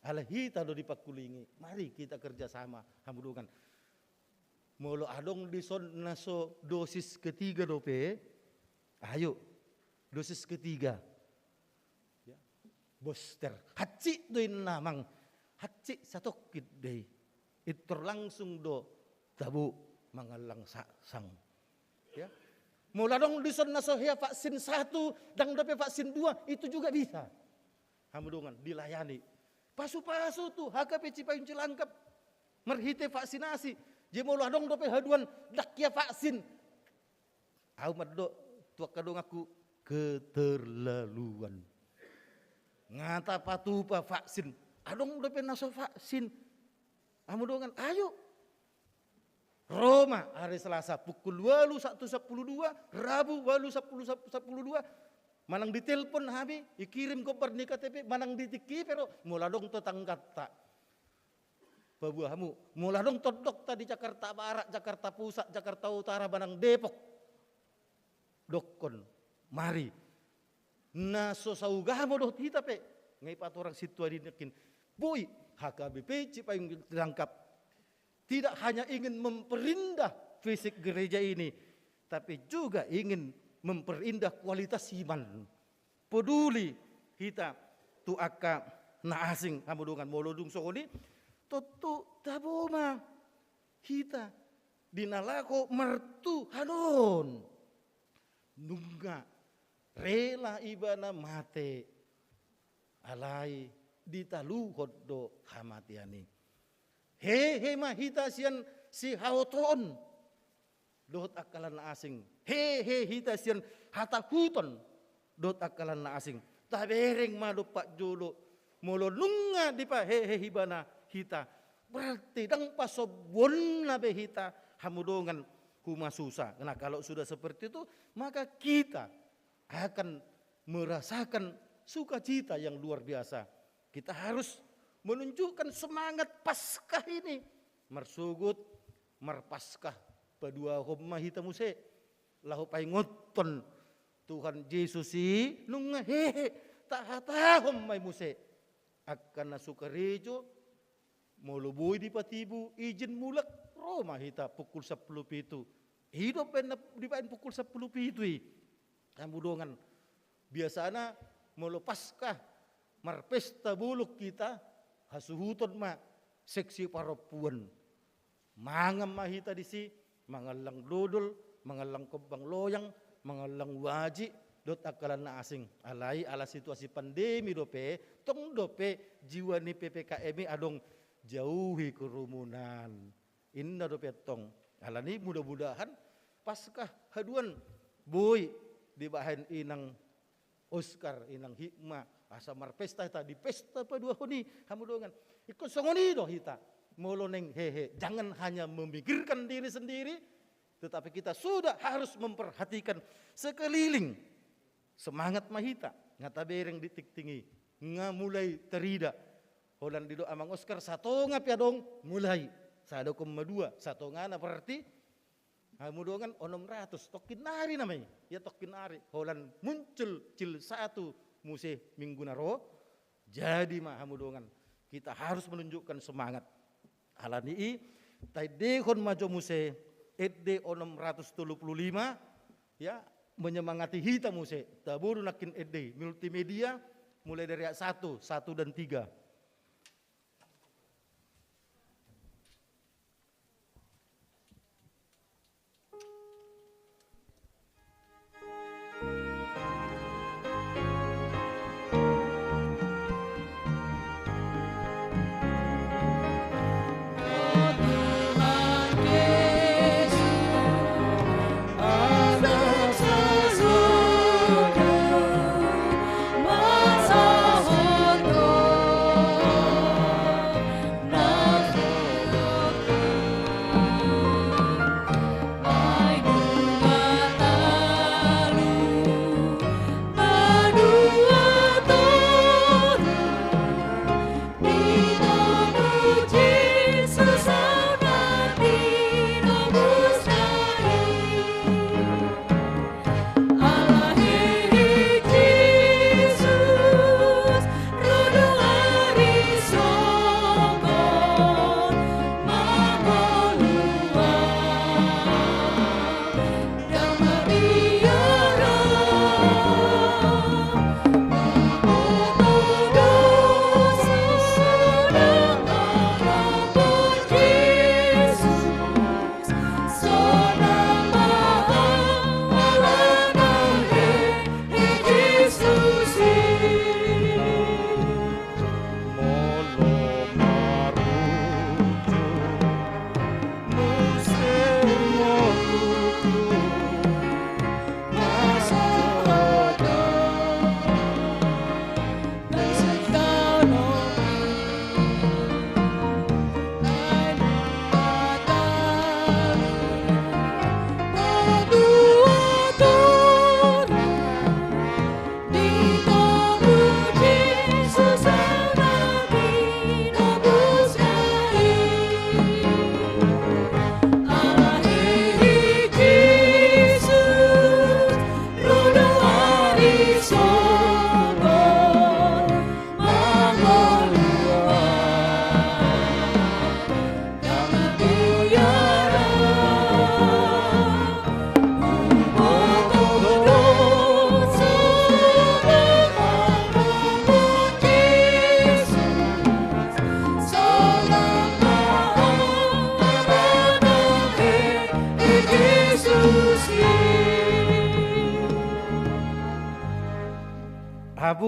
ala hita do dipangkulingi. Mari kita kerjasama, hamu dongan. Molo adong dison na so dosis ketiga dope, ayo, dosis ketiga. Ya. Booster. Hansit do inna, amang. Hansit satongkin do i. Pintor langsung do tabo mangallang sa-, sang. Ya. Molo adong dison na so hea vaksin satu, ndang dope vaksin dua, itu juga bisa. Hamu dongan, dilayani. Pasu-pasu tu H K P Cipayung Cilangkap marhite vaksinasi. Jadi molo adong dope haduan ndang hea vaksin, au mandok tu angka donganku, keterlaluan. Nga tapatupa vaksin. Adong dope na so vaksin, hamu dongan, ayo. Ro ma hari Selasa pukul ualu sahat tu sampulu dua, Rabu ualu sampulu, sampulu dua. Manang ditelepon hami, dikirim gombar ni K T P, manang di tingki pe ro, molo adong tetangganta. Paboa hamu, molo adong tondongta di Jakarta Barat, Jakarta Pusat, Jakarta Utara, manang Depok, dokkon, mari. Na so saugamo dohot hita pe, nga ipatorang sintua Edi nangkin. Boi, H K B P Cipayung Cilangkap tidak hanya ingin memperindah fisik gereja ini, tapi juga ingin memperindah kualitas iman. Peduli hita tu angka na asing, hamu dongan. Molo dung songon i, tontu tabo ma hita di na laho martuhan on. Nunga rela ibana mate, alai ditaluhon do hamatean i. Hehe ma hita sian sihaotoon dohot angka na asing. Hehe hita sian hatahuton dohot angka na asing. Tabereng ma dompak jolo, molo nunga dipahehe ibana hita, berarti ndang pasombuonna be hita, hamu dongan, humasusa. Nah, kalau sudah seperti itu, maka kita akan merasakan sukacita yang luar biasa. Kita harus menunjukkan semangat Paskah ini. Marsogot, marpaskah paduahon ma hita muse. Laho paingothon Tuhan Jesus i nunga hehe, tahatahon ma i muse. Angka na so karejo, molo boi dipatibu izin mulak, ro ma hita pukul sampulu pitu. I do pe na dibaen pukul sampulu pitu i. Hamu dongan, biasana molo Paskah, marpesta bolon hita, hasuhuton ma seksi parompuan. Mangan ma hita disi, mangallang dodol, mangallang kombang loyang, mangallang wajik, dohot angka na asing. Alai ala situasi pandemi dope, tong dope jiwa ni P P K M i adong jauhi kerumunan. Inna dope tong. Alani mudah-mudahan Paskah haduan boi dibahen inang Oskar, inang Hikmah, asa marpesta hita di pesta paduahon i, hamu dongan. Ingkon songon i do hita. Molo naeng hehe, jangan hanya memikirkan diri sendiri, tetapi kita sudah harus memperhatikan sekeliling. Semangat ma hita, nga tabereng di tingting i, nga mulai tarida. Holan didok amang Oskar, satonga pe adong mulai. Sada koma dua, satongana berarti, hamu dongan, onom ratus, tongkin nari nama i. Ya, tongkin nari. Holan muncul jilid satu muse minggu na ro. Jadi ma, hamu dongan, kita harus menunjukkan semangat. Alani i, taendehon ma jo muse, ende onom ratus tolu pulu lima, ya, menyemangati hita muse. Tabo do nangkin ende i, multimedia, mulai dari ayat satu, satu dan tiga.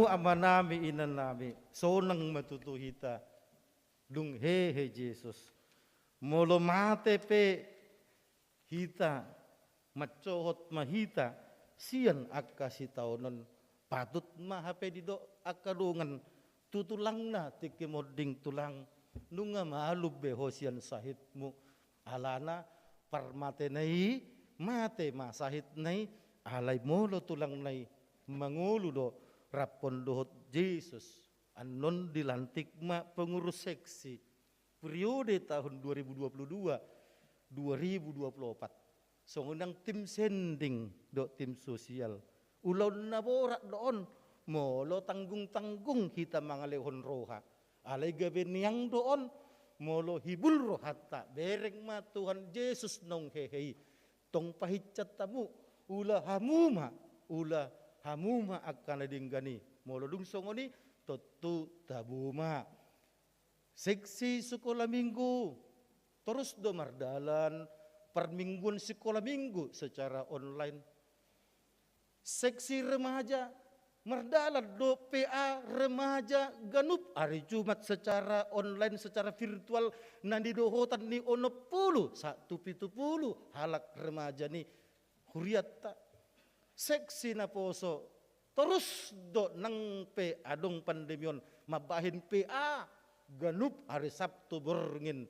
Amanami, inanami, sonang ma tutu hita dung hehe Jesus. Molo mate pe hita, mansohot ma hita sian angka sitaonon, patut ma hape didok angka dongan tu tulangna tingki monding, tulang, nunga malum be ho sian sahitmu. Alana parmatena i, mate ma sahitna i. Alai molo tulangna i mangolu do rap dohot Jesus, annon dilantik ma pengurus seksi periode tahun dua ribu dua puluh dua, dua ribu dua puluh empat. Songon i nang tim sending dohot tim sosial, ulaon na borat do on molo tanggung-tanggung hita mangalehon roha. Alai gabe niang do on molo hibul rohanta, bereng ma Tuhan Jesus naung hehe i. Tong pahinsan hamu, ula hamu ma, ula hamu ma angka na denggan i. Molo dung songon i, tontu tabo ma. Seksi sikola minggu torus do mardalan, parmingguan sikola minggu secara online. Seksi remaja mardalan do, P A remaja ganup ari Jumat secara online, secara virtual, na nidohotan ni onom pulu sahat tu pitu pulu halak remaja ni hurianta. Seksi naposo torus do nang pe adong pandemi on mambahen P A ganup ari Sabtu borngin,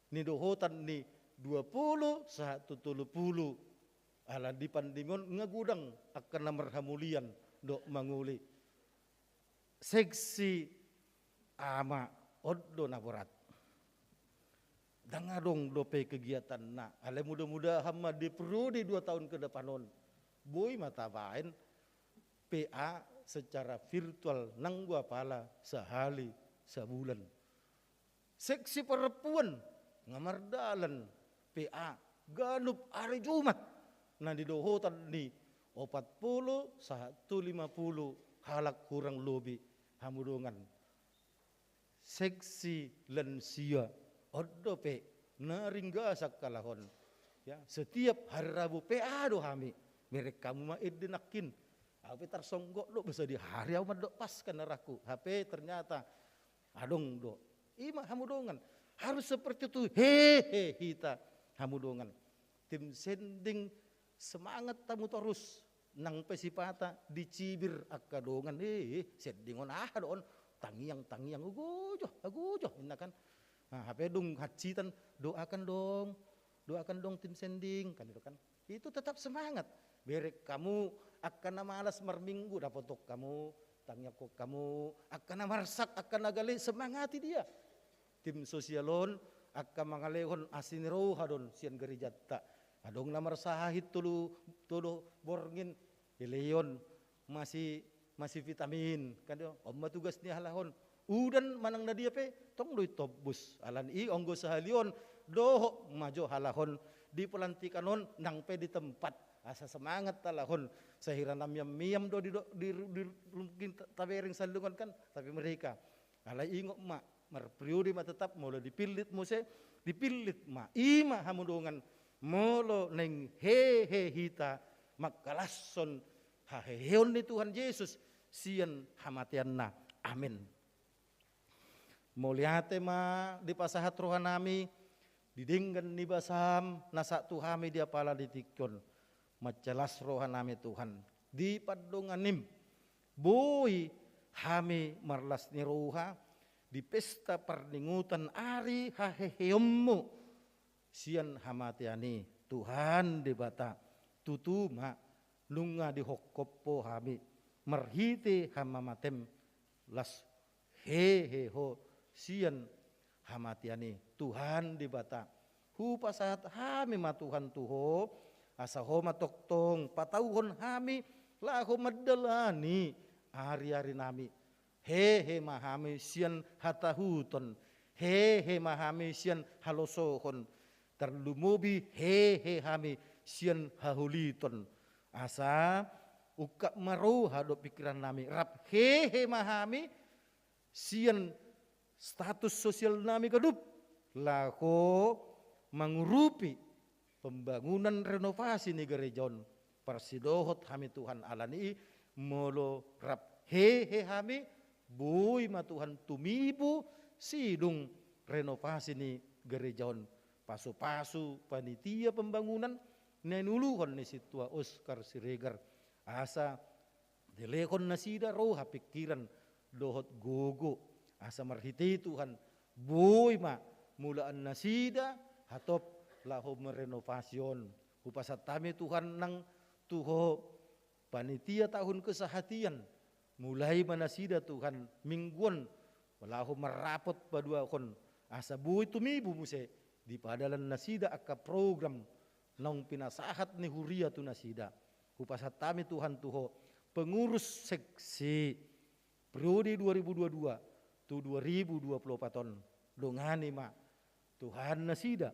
nidohotan ni dua pulu sahat tu tolu pulu. Ala di pandemi on nga godang angka na marhamulian dohot mangoli. Seksi ama, on do na borat. Ndang adong dope kegiatanna. Alai mudah-mudahan ma di periode dua tahun ke depan on, boi ma tabaen P A secara virtual nang dua pala sahali sabulan. Seksi perempuan nga mardalan P A ganup ari Jumat, na nidohotan ni opat pulu sahat tu lima pulu halak kurang lobi, hamu dongan. Seksi lansia, on dope na ringgas angka halak on. Ya, setiap hari Rabu P A do hami. Bereng hamu ma ende nangkin. Au pe tarsonggot do, basa di hari au mandok Paskah na rangku. Hape ternyata adong do. I ma, hamu dongan. Harus seperti itu hehe hita, hamu dongan. Tim sending, semangat hamu torus. Nang pe sipata dicibir angka dongan, eh, eh, sending on aha do on, tangiang, tangiang, ugojo, ugojo, inna kan. Nah, hape dung hansitan, doakan dong, doakan dong tim sending, kan itu kan. Itu tetap semangat. Bereng hamu angka na malas marminggu, dapothon hamu, tangiangkon hamu, angka na marsak, angka na gale, semangati dia. Tim sosial on angka mangalehon asi ni roha do on sian gerejanta. Adong na marsahit tolu, tolu borngin, dilehon masi, masi vitamin, kan do. On ma tugas ni halak on. Udan manang na dia pe, tong do i tombus. Alani i anggo sahali on, dohot ma jo halak on di pelantikan on, nang pe di tempat. Asa semangat halak on. Sahira na miam-miam do di, di, di, di mungkin ta-, tabereng sandungan kan, tapi mereka. Alai ingot ma, marperiode ma tetap, molo dipillit muse, dipillit ma. I ma hamu dongan, molo naeng hehe hita mangkalashon haheheon ni Tuhan Jesus sian hamateanna. Amin. Mauliate ma dipasahat rohanami di denggan ni basam na sahat tu hami di apala di tingki on. Mansai las rohanami Tuhan di pandonganim. Boi hami marlas ni roha di pesta parningotan ari haheheonmu sian hamatean i, Tuhan Debata. Tutu ma, nunga dihophop Ho hami marhite hamamatem, las hehe Ho sian hamatean i, Tuhan Debata. Hupasahat hami ma Tuhan tu Ho, asa Ho ma tongtong patauhon hami laho mandalani ariarinami. Hehe ma hami sian hatahuton, hehe ma hami sian halosohon, tarlumobi hehe hami sian haholiton. Asa ungkap ma roha dohot pingkirannami, rap hehe ma hami sian status sosialnami ganup, laho mangurupi pembangunan renovasi ni gareja on. Parsidohot hami Tuhan, alani i molo rap Hehe hami, boi ma Tuhan tumibu sidung renovasi ni gareja on. Pasupasu panitia pembangunan na niuluhon ni sintua Oscar Siregar, asa dilehon nasida roha, pikiran dohot gogo, asa marhite i Tuhan, boi ma mulaan nasida hatop laho merenovasi on. Hupasahat hami Tuhan nang tu Ho panitia tahun kesehatian, mulai ma nasida Tuhan minggu on laho marrapot paduahon, asa boi tumibu muse di padalan nasida angka program naung pinasahat ni huria tu nasida. Hupasahat hami Tuhan tu Ho pengurus seksi periode dua ribu dua dua tu dua ribu dua puluh opat on. Dongani ma Tuhan nasida,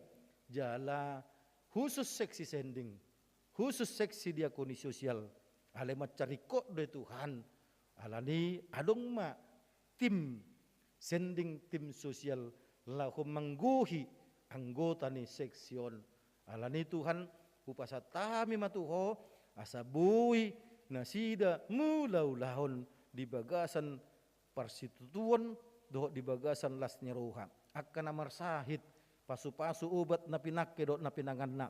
jala khusus seksi sending, khusus seksi diakoni sosial, alai mansai ringkot do i Tuhan, alani adong ma tim sending, tim sosial laho manggohi anggota ni seksi on. Alani Tuhan, hupasahat hami ma tu Ho, asa boi nasida mangulahon di bagasan parsitutuon dohot di bagasan las ni roha. Angka na marsahit, pasupasu obat na pinangke dohot na pinanganna.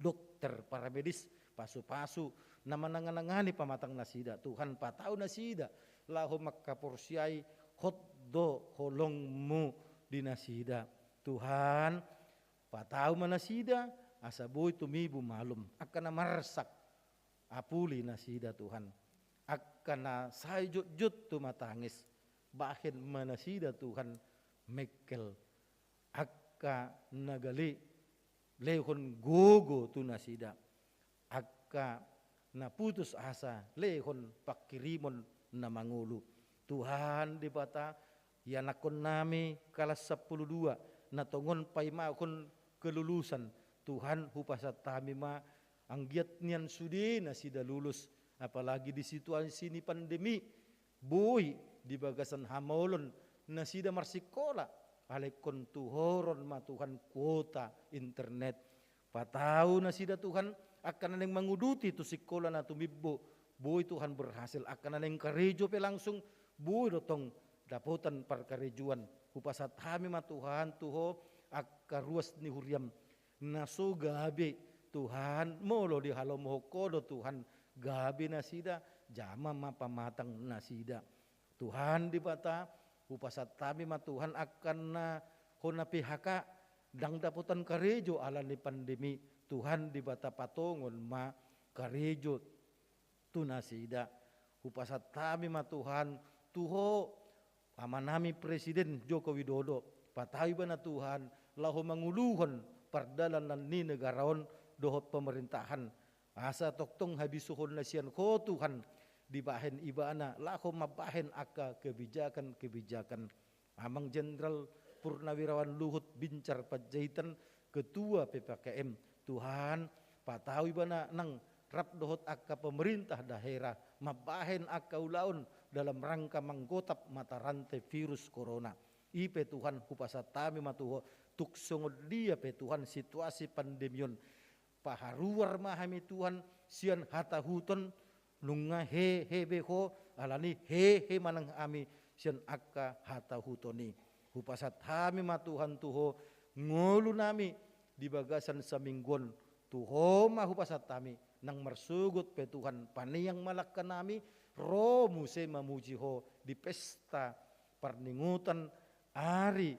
Dokter, paramedis, pasupasu na mananganangani pamatang nasida. Tuhan, patau nasida laho mangkaporseai hot do holong-Mu di nasida. Tuhan, patau ma nasida asa boi tumibu malum. Angka na marsak, apuli nasida Tuhan. Angka na sai jotjot tumatangis, bahen ma nasida Tuhan mengkel. Angka na gale, lehon gogo tu nasida. Angka na putus asa, lehon panghirimon na mangolu. Tuhan Debata, ianakkonnami kalas sampulu dua na tongon paimahon kelulusan, Tuhan, hupasahat hami ma, anggiat nian sude nasida lulus, apalagi di situasi ni pandemi, boi di bagasan hamaolon nasida marsikola, alai ingkon tuhoron ma Tuhan kuota internet. Patau nasida Tuhan, angka na naeng manguduti tu sikola na tumimbo, boi Tuhan berhasil, angka na naeng karejo pe langsung, boi do tong dapotan parkarejoan. Hupasahat hami ma Tuhan tu Ho angka ruas ni huria-M na so gabe, Tuhan, molo dihalomohon Ho do Tuhan, gabe nasida, jama ma pamatang nasida. Tuhan Debata, hupasahat hami ma Tuhan angka na hona P H K, ndang dapotan karejo ala ni pandemi, Tuhan Debata, patongon ma karejo tu nasida. Hupasahat hami ma Tuhan tu Ho, Amanami Presiden Joko Widodo, patau ibana Tuhan laho manguluhon pardalanan ni negara on dohot pemerintahan. Asa tongtong habisuhon na sian Ho Tuhan dibahen ibana laho mambahen angka kebijakan-kebijakan. Amang Jenderal Purnawirawan Luhut Binsar Panjaitan, Ketua P P K M, Tuhan, patau ibana nang rap dohot angka pemerintah daerah mambahen angka ulaon dalam rangka manggotap mata rantai virus corona. I pe Tuhan, hupasahat hami ma tu Ho, tung songon dia pe Tuhan situasi pandemi on, paharuar ma hami Tuhan sian hatahuton, nunga hehe be Ho, alani hehe ma nang hami sian angka hatahuton i. Hupasahat hami ma Tuhan tu Ho ngolunami di bagasan saminggu on, tu Ho ma hupasahat hami, nang marsogot pe Tuhan paneang ma langkanami, ro muse mamuji Ho di pesta parningotan ari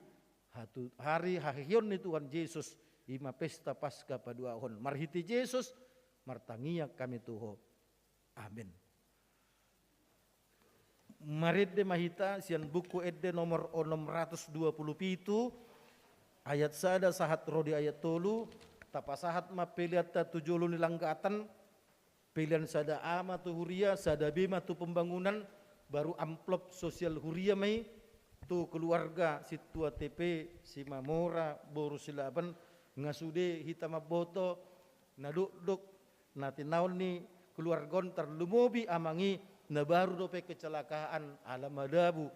hatu-, ari haheheon ni Tuhan Jesus, i ma pesta Paska paduahon. Marhite Jesus, martangiang hami tu Ho. Amen. Marende ma hita sian Buku Ende nomor onom ratus dua puluh pitu, ayat sada sahat ro di ayat tolu, tapasahat ma peleanta tu jolo ni langgatan, pelean sada A ma tu huria, sada B ma tu pembangunan, baru amplop sosial huria ma i tu keluarga Sintua T P, Simamora, boru Silaban, nga sude hita mamboto, na dokdok na tinaon ni keluarga on, tarlumobi amang i na baru dope kecelakaan ala madabu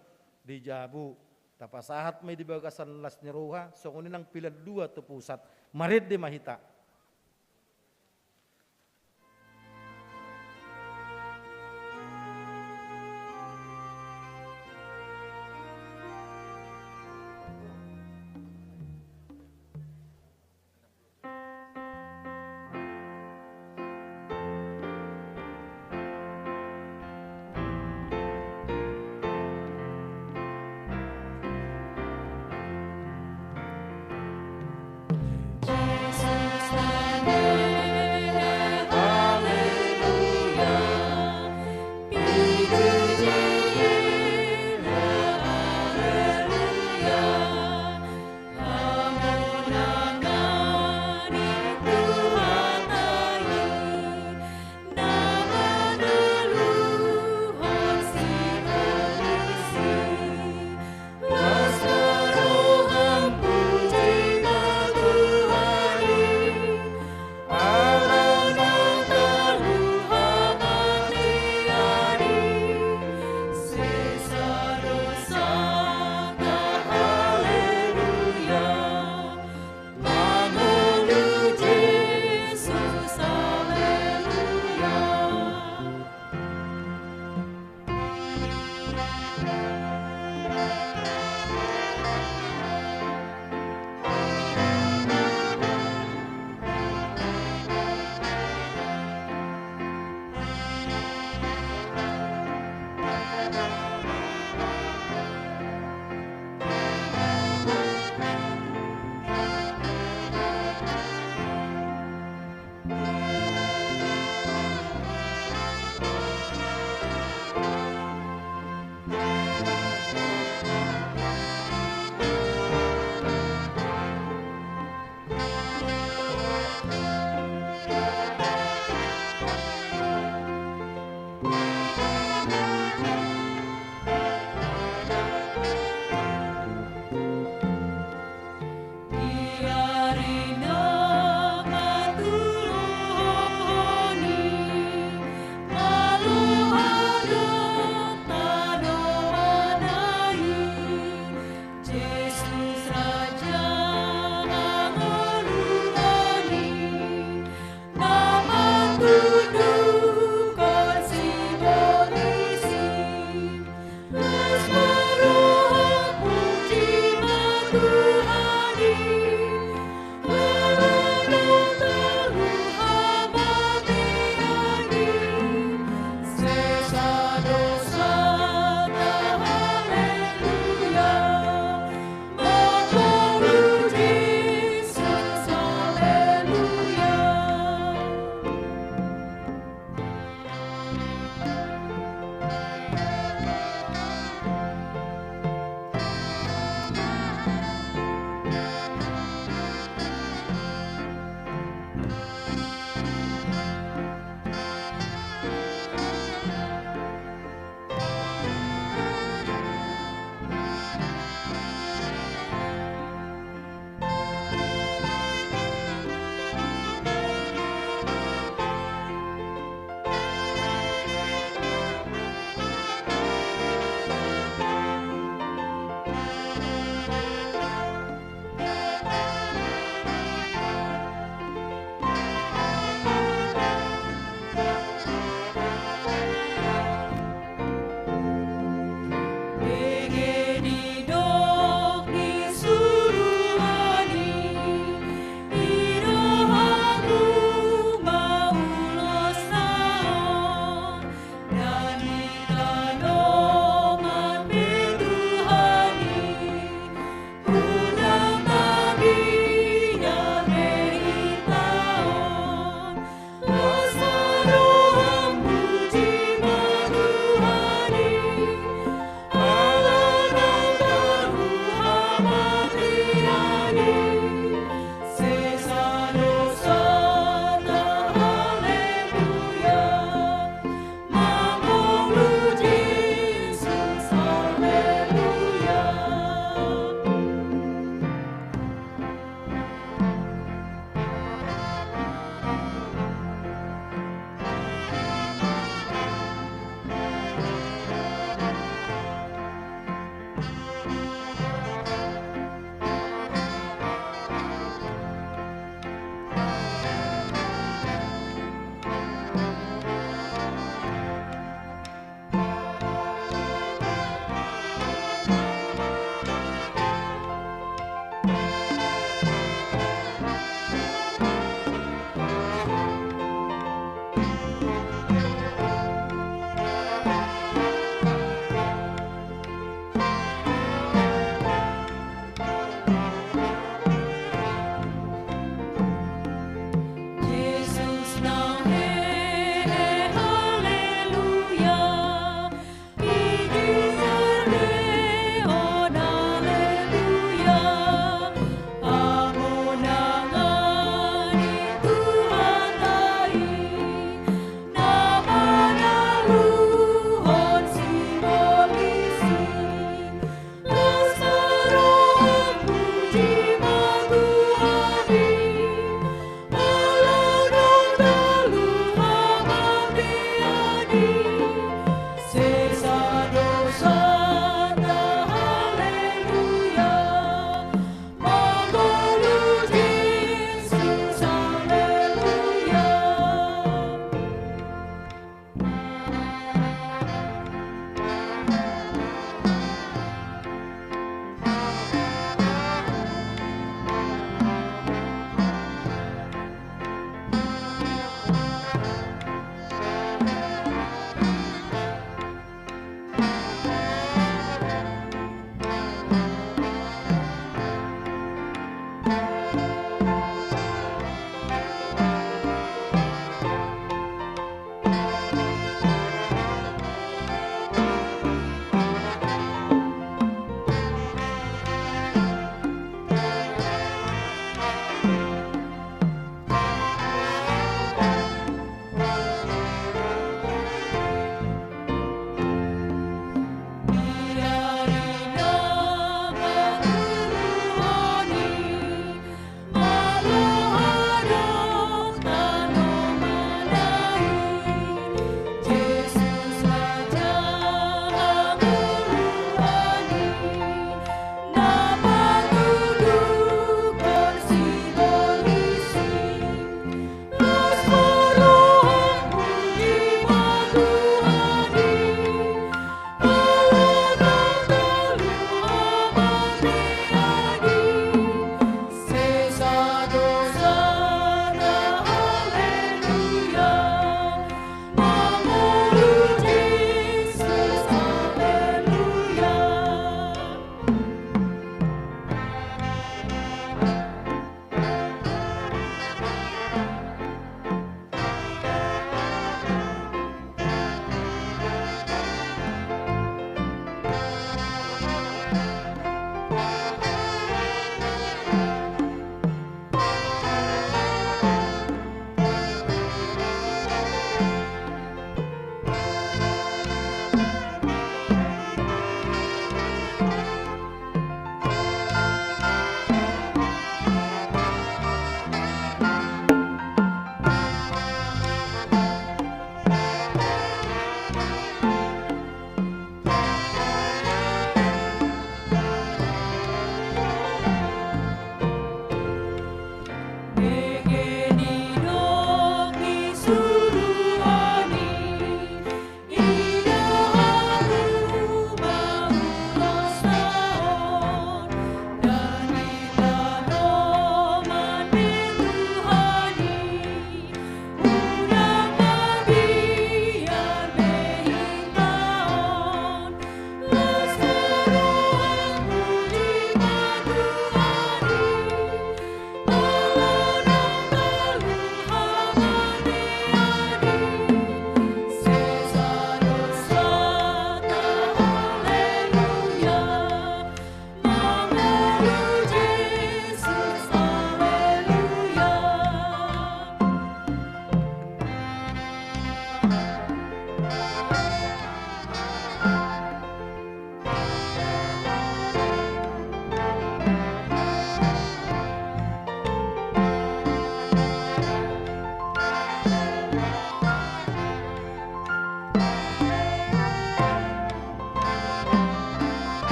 di jabu. Tapasahat ma i di bagasan las ni roha, songon i nang pelean dua tu pusat. Marende ma hita.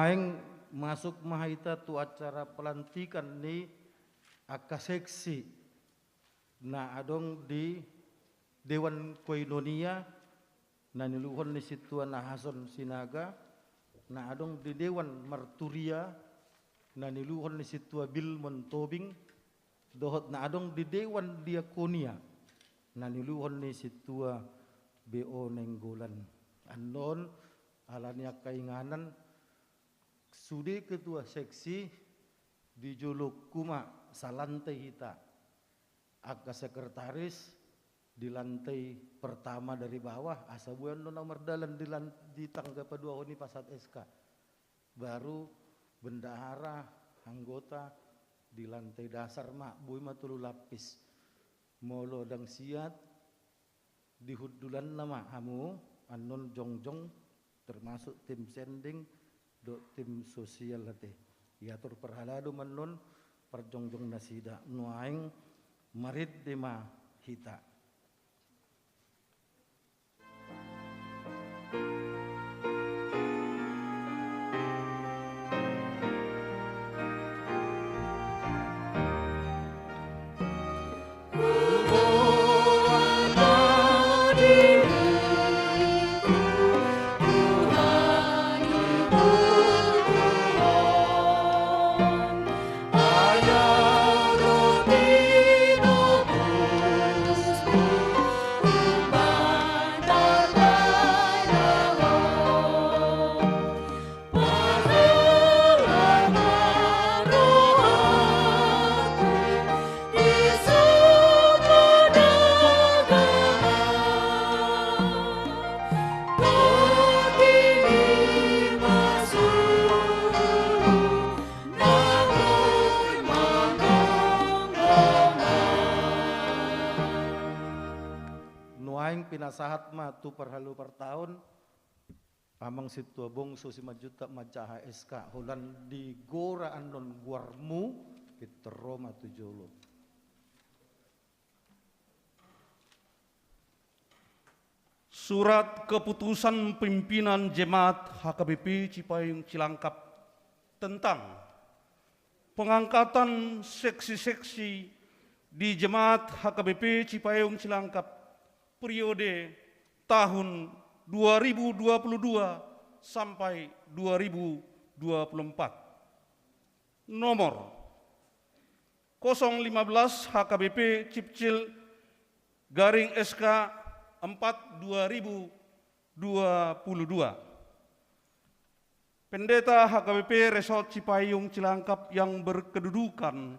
Naeng masuk ma hita tu acara pelantikan ni angka seksi na adong di Dewan Koinonia na niuluhon ni Sintua Nahason Sinaga, na adong di Dewan Marturia na niuluhon ni Sintua Bilmon Tobing, dohot na adong di Dewan Diakonia na niuluhon ni Sintua B O Nainggolan. Annon, ala ni angka inganan, sude ketua seksi di jolongku ma salantai hita. Angka sekretaris di lantai pertama dari bawah, asa boi annon na mardalan di lan-, di tangga paduahon i pasahat S K. Baru bendahara, anggota di lantai dasar ma, boi ma tolu lapis. Molo ndang siat, di hundulanna ma hamu annon jongjong, termasuk tim sending dohot tim sosial ate. Diatur parhalado ma annon parjongjong nasida. Nuaeng marende ma hita. Nuaeng pinasahat ma tu parhalado partaon, Amang Sintua Bongso Simanjuntak manjaha S K, holan digora annon goarmu, pintor ro ma tu jolo. Surat keputusan pimpinan Jemaat H K B P Cipayung Cilangkap tentang pengangkatan seksi-seksi di Jemaat H K B P Cipayung Cilangkap periode tahun dua ribu dua puluh dua sampai dua ribu dua puluh empat. Nomor kosong lima belas H K B P Cipcil garing S K empat dua ribu dua puluh dua. Pendeta H K B P Resort Cipayung Cilangkap yang berkedudukan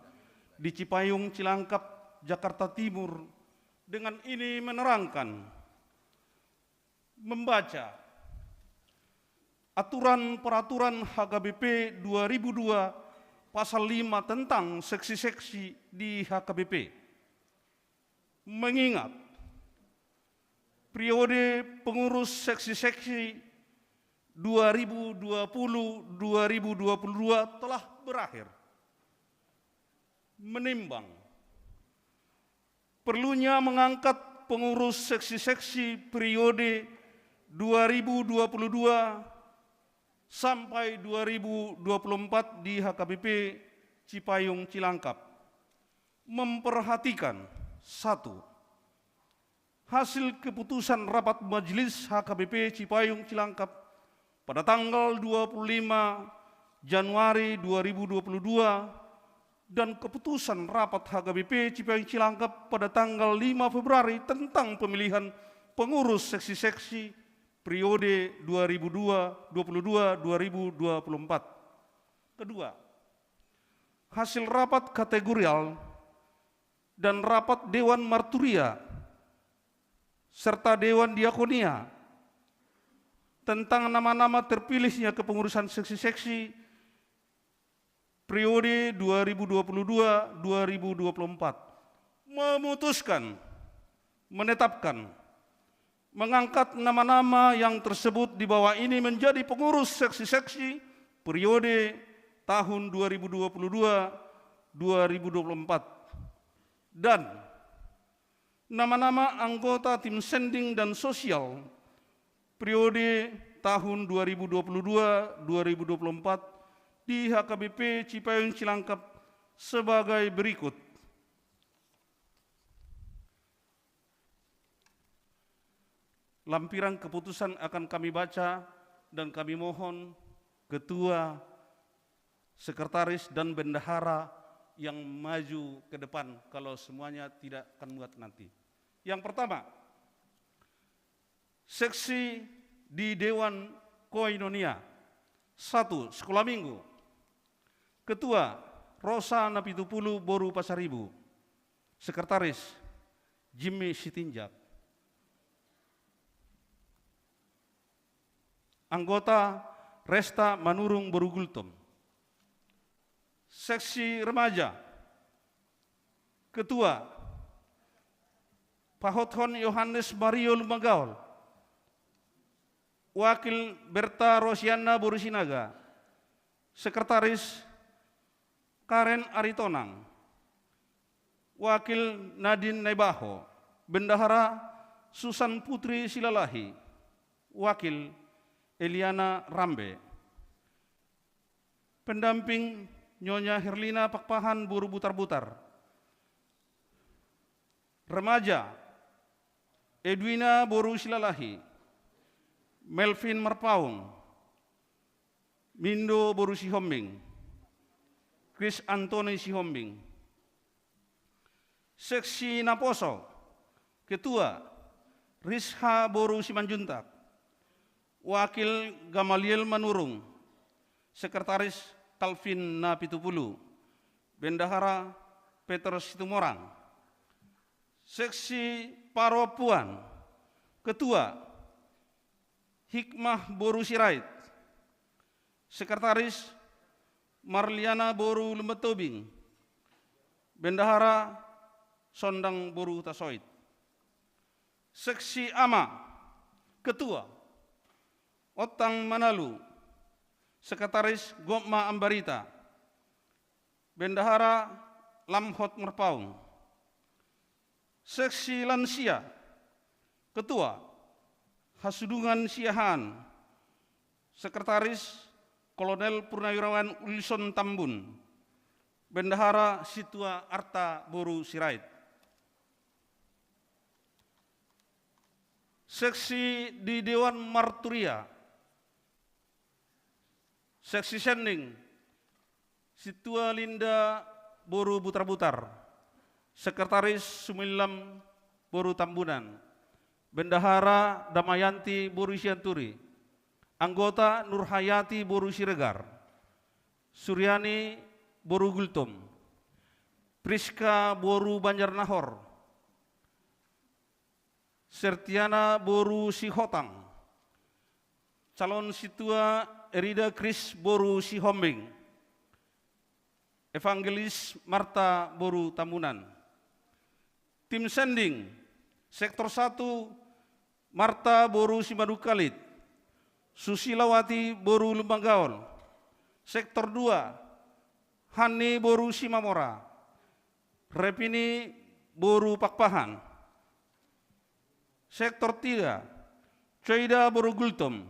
di Cipayung Cilangkap, Jakarta Timur, dengan ini menerangkan, membaca aturan peraturan H K B P dua ribu dua pasal lima tentang seksi-seksi di H K B P. Mengingat periode pengurus seksi-seksi dua ribu dua puluh dua ribu dua puluh dua telah berakhir. Menimbang perlunya mengangkat pengurus seksi-seksi periode dua ribu dua puluh dua sampai dua ribu dua puluh empat di H K B P Cipayung Cilangkap. Memperhatikan, satu, hasil keputusan rapat Majelis H K B P Cipayung Cilangkap pada tanggal dua puluh lima Januari dua ribu dua puluh dua dan keputusan rapat H K B P Cipayung Cilangkap pada tanggal lima Februari tentang pemilihan pengurus seksi-seksi periode dua ribu dua puluh dua dua ribu dua puluh empat. Kedua, hasil rapat kategorial dan rapat Dewan Marturia serta Dewan Diakonia tentang nama-nama terpilihnya kepengurusan seksi-seksi periode dua ribu dua puluh dua dua ribu dua puluh empat, memutuskan, menetapkan, mengangkat nama-nama yang tersebut di bawah ini menjadi pengurus seksi-seksi periode tahun dua ribu dua puluh dua dua ribu dua puluh empat. Dan nama-nama anggota tim sending dan sosial periode tahun dua ribu dua puluh dua dua ribu dua puluh empat di H K B P Cipayung Cilangkap sebagai berikut. Lampiran keputusan akan kami baca dan kami mohon ketua, sekretaris, dan bendahara yang maju ke depan kalau semuanya tidak akan muat nanti. Yang pertama, seksi di Dewan Koinonia. Satu, sekolah minggu. Ketua, Rosa Napitupulu boru Pasaribu. Sekretaris, Jimmy Sitinjak. Anggota, Resta Manurung boru Gultom. Seksi remaja. Ketua, Pahothon Yohanes Mario Lumagaol. Wakil, Berta Rosianna boru Sinaga. Sekretaris, Karen Aritonang. Wakil, Nadine Naibaho. Bendahara, Susan Putri Silalahi. Wakil, Eliana Rambe. Pendamping, Nyonya Herlina Pakpahan boru Butarbutar. Remaja, Edwina boru Silalahi. Melvin Marpaung. Mindo boru Sihombing. Chris Anthony Sihombing. Seksi naposo. Ketua, Risha boru Simanjuntak. Wakil, Gamaliel Manurung. Sekretaris, Calvin Napitupulu. Bendahara, Peter Situmorang. Seksi parompuan. Ketua, Hikmah boru Sirait. Sekretaris, Marliana boru Lumban Tobing. Bendahara, Sondang boru Hutasoit. Seksi ama. Ketua, Otang Manalu. Sekretaris, Gotma Ambarita. Bendahara, Lamhot Marpaung. Seksi lansia. Ketua, Hasudungan Siahaan. Sekretaris, Kolonel Purnawirawan Wilson Tambun. Bendahara, Sintua Arta boru Sirait. Seksi di Dewan Marturia. Seksi sending, Sintua Linda boru Butarbutar. Sekretaris, Sumillam boru Tambunan. Bendahara, Damayanti boru Sianturi. Anggota, Nurhayati boru Siregar. Suryani boru Gultom. Priska boru Banjarnahor. Sertiana boru Sihotang. Calon sintua, Erida Kris boru Sihombing. Evangelis Marta boru Tambunan. Tim sending, sektor satu, Marta boru Simanungkalit. Susilawati boru Lumban Gaol. Sektor dua, Hanni boru Simamora. Repini boru Pakpahan. Sektor tiga, Coida boru Gultom,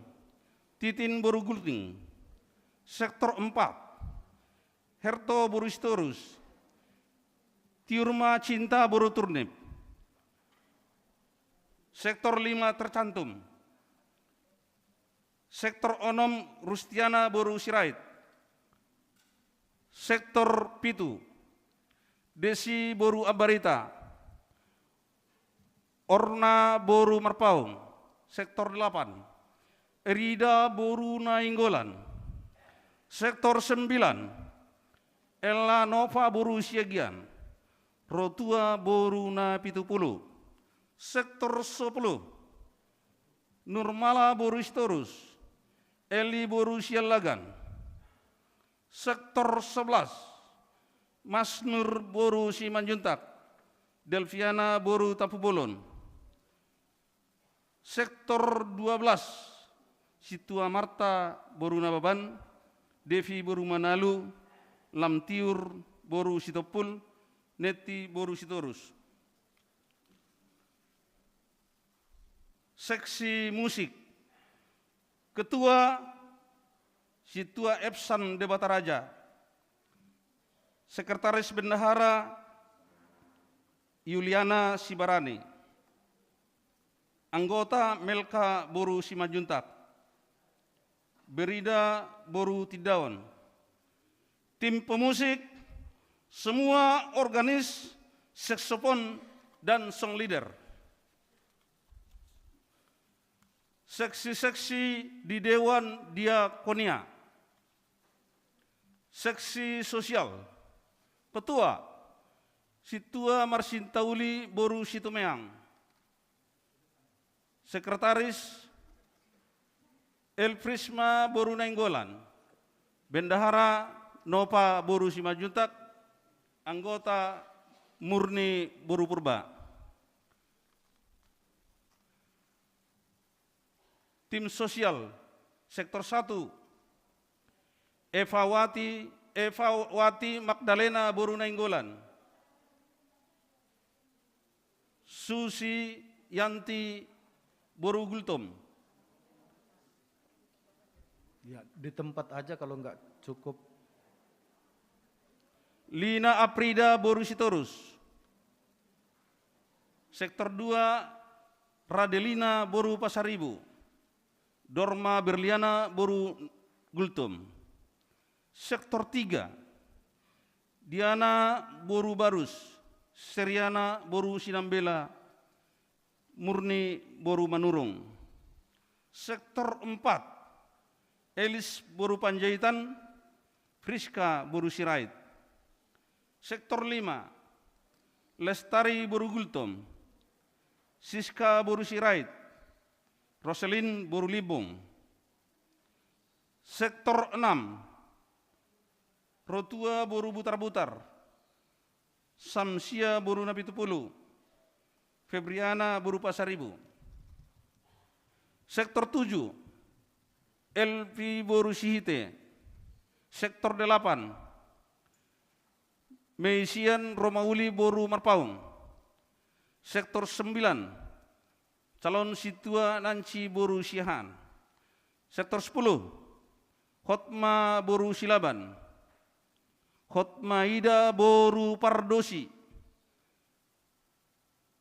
Titin boru Gultom. Sektor empat, Herto boru Sitorus, Tiur ma Cinta boru Turnip. Sektor lima tercantum. Sektor onom, Rustiana boru Sirait. Sektor pitu, Desi boru Ambarita. Orna boru Marpaung. Sektor delapan, Erida boru Nainggolan. Sektor sembilan, Ella Nova boru Siagian. Rotua boru Napitupulu. Sektor sepuluh, Nurmala boru Sitorus, Eli boru Siallagan. Sektor sebelas, Masnur boru Simanjuntak, Delviana boru Tampubolon. Sektor dua belas, Sintua Marta boru Nababan, Devi boru Manalu, Lamtiur boru Sitompul, Neti boru Sitorus. Seksi musik, Ketua, Sintua Epsan Debata Raja. Sekretaris, Bendahara Yuliana Sibarani. Anggota, Melka boru Simanjuntak, Berida boru Tindaon. Tim pemusik, semua organis, saksofon, dan song leader. Seksi-seksi di Dewan Diakonia. Seksi sosial. Ketua, Sintua Marsintauli boru Situmeang. Sekretaris, Elfrisma boru Nainggolan. Bendahara, Nopa boru Simanjuntak. Anggota, Murni boru Purba. Tim sosial, sektor satu, Eva Wati, Eva Wati Magdalena boru Nainggolan. Susi Yanti boru Gultom. Ya, di tempat aja kalau nggak cukup. Lina Aprida boru Sitorus. Sektor dua, Radelina boru Pasaribu. Dorma Berliana boru Gultom. Sektor tiga, Diana boru Barus, Seriana boru Sinambela, Murni boru Manurung. Sektor empat, Elis boru Panjaitan, Friska boru Sirait. Sektor lima, Lestari boru Gultom, Siska boru Sirait, Roselin boru Limbong. Sektor enam, Rotua boru Butarbutar, Samsia boru Napitupulu, Febriana boru Pasaribu. Sektor tujuh, Elvi boru Sihite. Sektor delapan, Meisian Romauli boru Marpaung. Sektor sembilan, calon sintua Nanci boru Siahaan. Sektor sepuluh, Hotma boru Silaban. Hotma Ida boru Pardosi.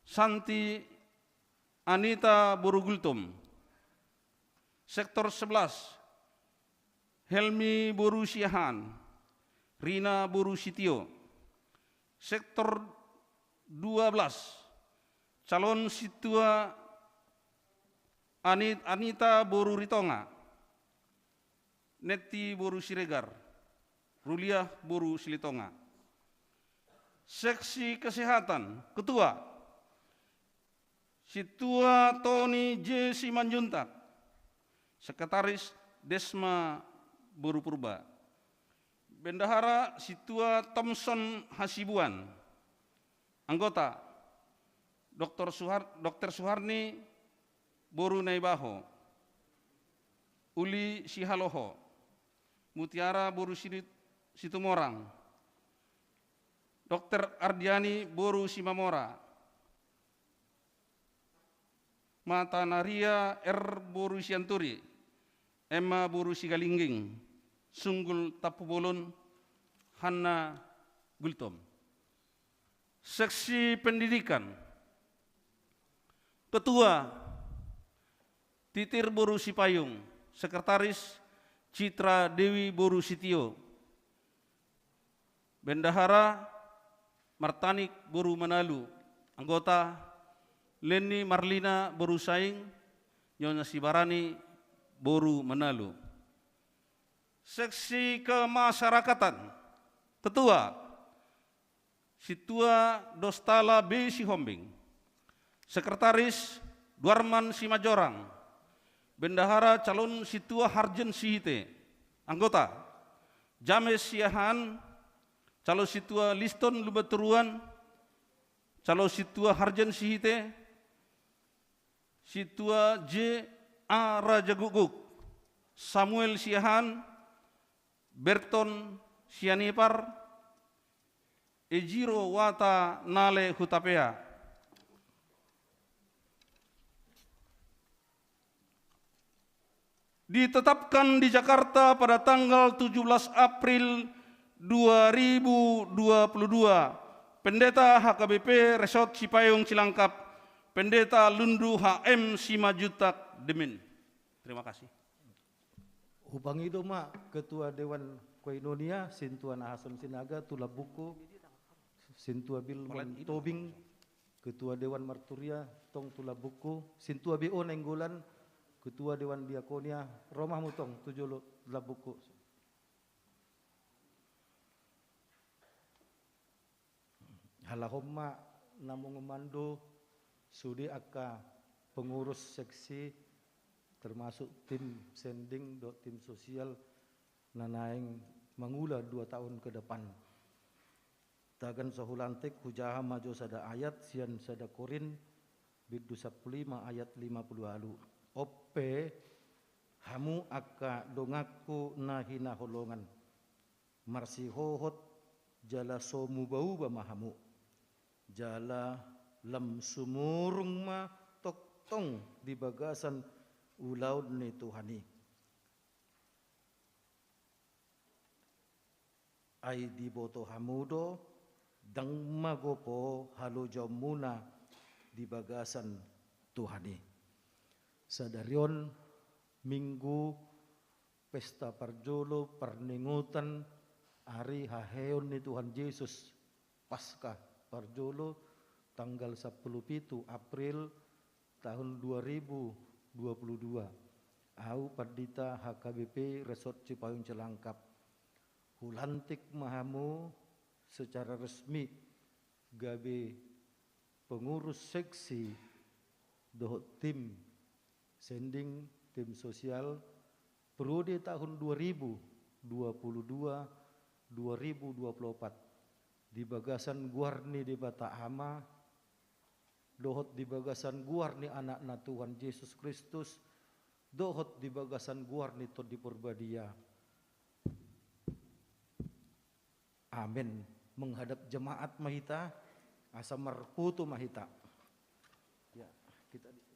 Santi Anita boru Gultom. Sektor sebelas, Helmi boru Siahaan, Rina boru Sitio. Sektor dua belas, calon sintua Anit-, Anita boru Ritonga, Netti boru Siregar, Ruliah boru Silitonga. Seksi kesehatan, ketua, Sintua Toni J Simanjuntak. Sekretaris, Desma boru Purba. Bendahara, Sintua Thomson Hasibuan. Anggota, Doktor Suhar-, Dokter Suharni boru Naibaho, Uli Sihaloho, Mutiara boru Sidu-, Situmorang, Dokter Ardiani boru Simamora, Matanaria R boru Sianturi, Emma boru Sigalingging, Sunggul Tampubolon, Hanna Gultom. Seksi pendidikan. Ketua, Titir boru Sipayung. Sekretaris, Citra Dewi boru Sitio. Bendahara, Martanik boru Manalu. Anggota, Leni Marlina boru Saing, Nyonya Sibarani boru Manalu. Seksi kemasyarakatan. Ketua, Sintua Dostala B Sihombing. Sekretaris, Duarman Simajorang. Bendahara, calon sintua Harjen Sihite. Anggota, James Siahaan, calon sintua Liston Lumbantoruan, calon sintua Harjen Sihite, Sintua J A Rajagukguk, Samuel Siahaan, Berton Sianipar, Ejiro Wata Nale Hutapea. Ditetapkan di Jakarta pada tanggal tujuh belas April dua ribu dua puluh dua, Pendeta H K B P Resort Cipayung Cilangkap, Pendeta Lundu H M Simanjuntak Demin. Terima kasih. Hupangido ma Ketua Dewan Koinonia, Sintua Nahason Sinaga, tu lambungku, Sintua Bilmon Tobing, Ketua Dewan Marturia, tong tu lambungku, Sintua B O Nainggolan, Ketua Dewan Diakonia, ro ma hamu tong tu jolo lambungku. Halak on ma na mangomando sude angka pengurus seksi, termasuk tim sending dohot tim sosial na naeng mangula dua tahun ke depan. Tagan so hulantik, hujaha ma jo sada ayat sian sada Korint bindu sampulu lima ayat lima puluh ualu. On pe hamu angka donganku na hinaholongan, marsihohot jala so muba-uba ma hamu, jala lam sumurung ma tongtong di bagasan ulaon ni Tuhan i. Ai diboto hamu do, ndang magopo halojaonmuna di bagasan Tuhan i. Sadari on Minggu pesta parjolo parningotan ari haheheon ni Tuhan Jesus, Paskah parjolo, tanggal sampulu pitu April tahun dua ribu dua puluh dua. Au Pandita H K B P Resort Cipayung Cilangkap. Hulantik ma hamu secara resmi gabe pengurus seksi dohot tim sending, tim sosial, periode tahun dua ribu dua puluh dua, dua ribu dua puluh empat, di bagasan goar ni Debata Ama, dohot di bagasan goar ni Anakna Tuhan Jesus Kristus, dohot di bagasan goar ni Tondi Porbadia. Amen. Menghadap jemaat ma hita, asa marfoto ma hita. Ya, kita di sini.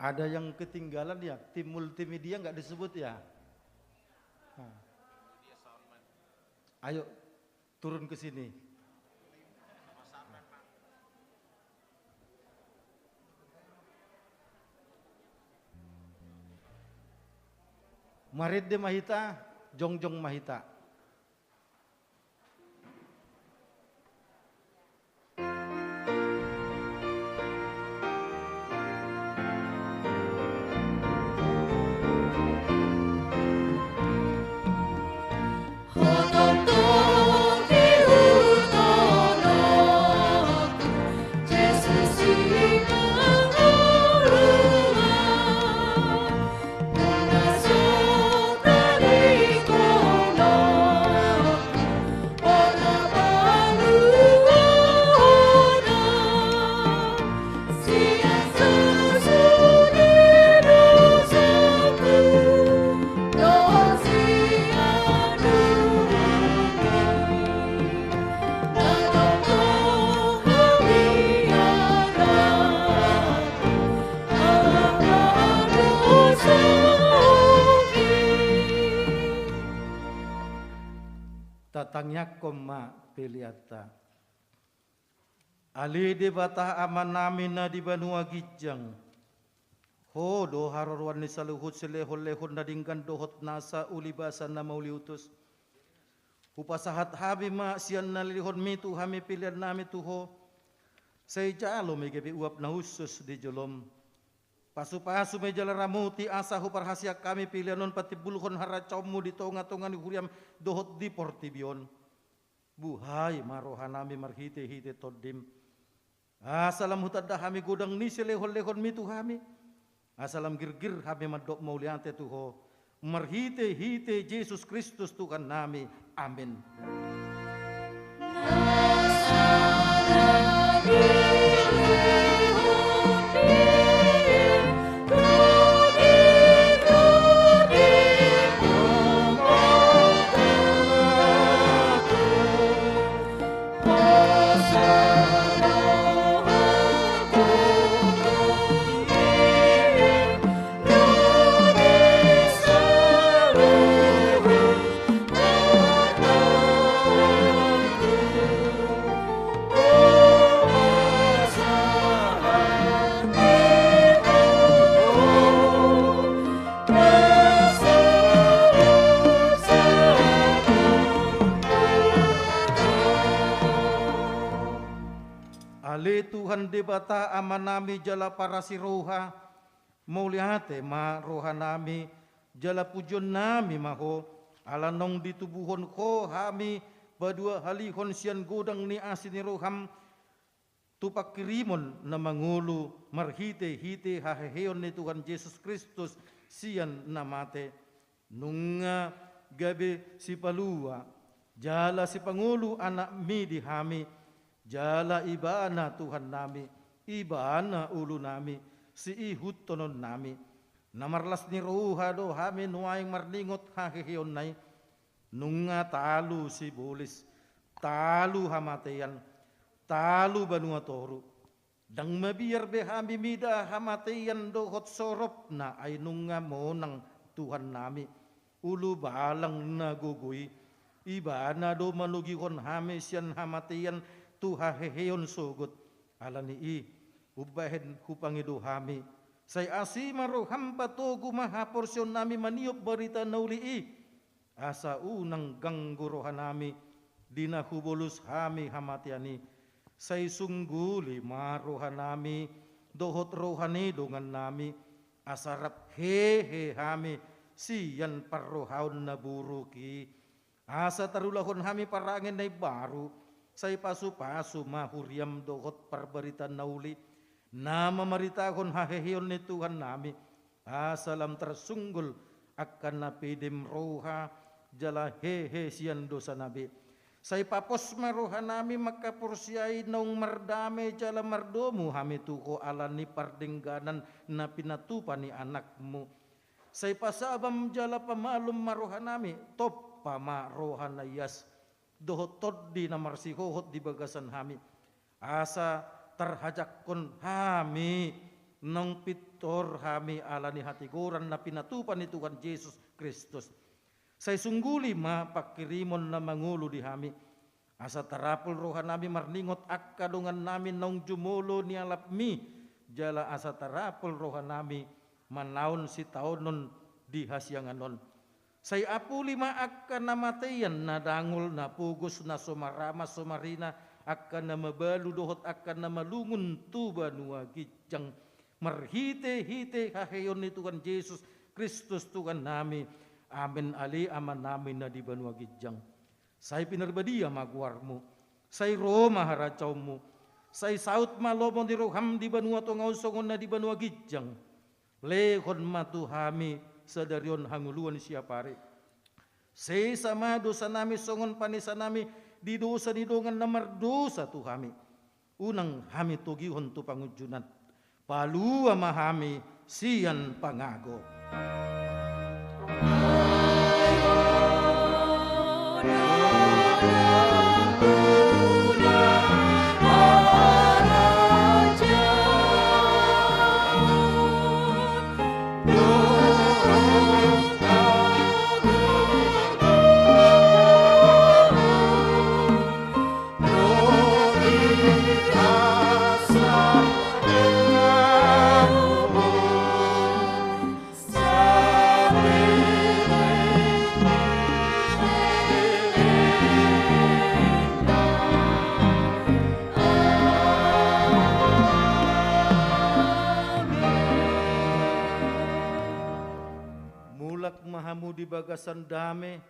Ada yang ketinggalan ya, tim multimedia nggak disebut ya? Nah. Ayo, turun ke sini. Marende ma hita, jongjong ma hita. Tatangiangkon ma peleanta. Ale Debata Amanami na di banua ginjang, Ho do haroroan ni saluhut silehonlehon na denggan dohot nasa ulibasa na mauliutus. Hupasahat hami ma sian na nilehonmi tu hami peleannami tu Ho. Sai jalo ma i gabe uap na hushus di jolom. Pasupasu ma i jala ramoti asa huparhaseang hami pelean on patimbulhon harajaonmu di tongatonga ni huriam dohot di portibi on. Buhai ma rohanami marhitehite Tondim. Asa lam hutanda hami godang ni silehonlehonmi tu hami. Asa lam girgir hami mandok mauliate tu Ho. Marhitehite Jesus Kristus Tuhannami. Amen. Ale Tuhan Debata Amanami jala parasi roha, mauliate ma rohanami, jala pujionnami ma Ho, ala naung ditubuhon Ho hami paduahalihon sian godang ni asi ni roham, tu pangkirimon na mangolu marhitehite haheheon ni Tuhan Jesus Kristus sian na mate. Nunga gabe sipalua, jala sipangolu anakmi di hami, jala ibana Tuhannami, ibana ulunami, siihuthononnami. Na marlas ni roha do hami nuaeng marningot haheheonna i. Nunga talu sibolis, talu hamatean, talu banua toru. Ndang mabiar be hami mida hamatean dohot soropna, ai nunga monang Tuhannami, ulubalang na gogo i. Ibana do manogihon hami sian hamatean tu haheheon sogot. Ala ni i, umbahen hupangido hami, sai asi ma roham, patogu ma haporseaonnami maniop barita na uli i. Asa unang ganggu rohanami di na hubolus hami hamatean i. Sai sungguli ma rohanami dohot roha ni dongannami, asa rap hehe hami sian parrohaon na buruk i. Asa tarulahon hami parange na imbaru, sai pasupasu ma huriam dohot parbarita na uli, na mamaritahon haheheon ni Tuhannami, asa lam tarsunggul angka na pedem roha jala hehe sian dosana be. Sai papos ma rohanami mangkaporseai naung mardame jala mardomu hami tu Ho ala ni pardengganan na pinatupa ni Anakmu. Sai pasabam jala pamalum ma rohanami, tompa ma roha na ias dohot tondi na marsihohot di bagasan hami. Asa tarhajanghon hami naung pintor hami ala ni hatigoran na pinatupa ni Tuhan Jesus Kristus. Sai sungguli ma pangkirimon na mangolu di hami. Asa tarapul rohanami marningot angka dongannami naung jumolo nialapmi, jala asa tarapul rohanami manaon sitaonon di hasiangan on. Sai apuli ma angka na matean, na dangol, na pogos, na so marama, so marina, angka na mabalu dohot angka na malungun tu banua ginjang. Marhite-hite haheheon ni Tuhan Jesus Kristus Tuhannami. Amen. Ale Amanami na di banua ginjang, sai pinarbadia ma goarmu. Sai ro ma harajaonmu. Sai saut ma lomo ni roham di banua tonga on songon na di banua ginjang. Lehon ma tu hami sadari on hangoluan siapari. Sesa ma dosanami songon panesanami di dosa ni dongan na mardosa tu hami. Unang hami togihon tu pangunjunan. Palua ma hami sian pangago. Mulak ma hamu di bagasan dame,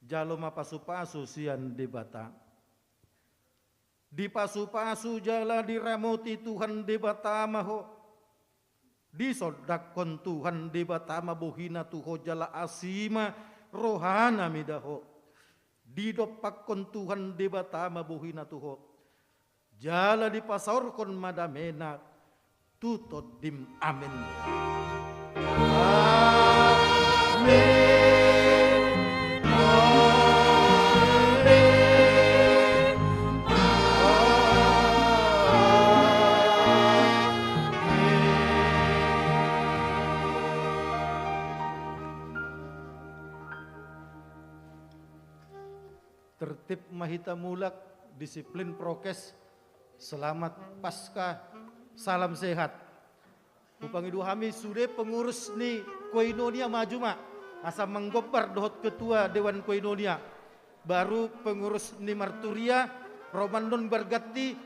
jalo ma pasupasu sian Debata. Dipasupasu jala diramoti Tuhan Debata ma ho. Disondangkon Tuhan Debata ma bohina tu ho jala asi ma rohana mida ho. Didompakkon Tuhan Debata ma bohina tu ho. Jala dipasaorhon ma damena tu tondim. Amen. Amen. Amen. Amen. Tertib ma hita mulak, disiplin prokes. Selamat Paskah, salam sehat. Hupangido hami sude pengurus ni Koinonia, maju ma asa manggombar dohot ketua Dewan Koinonia. Baru pengurus ni Marturia, ro ma annon berganti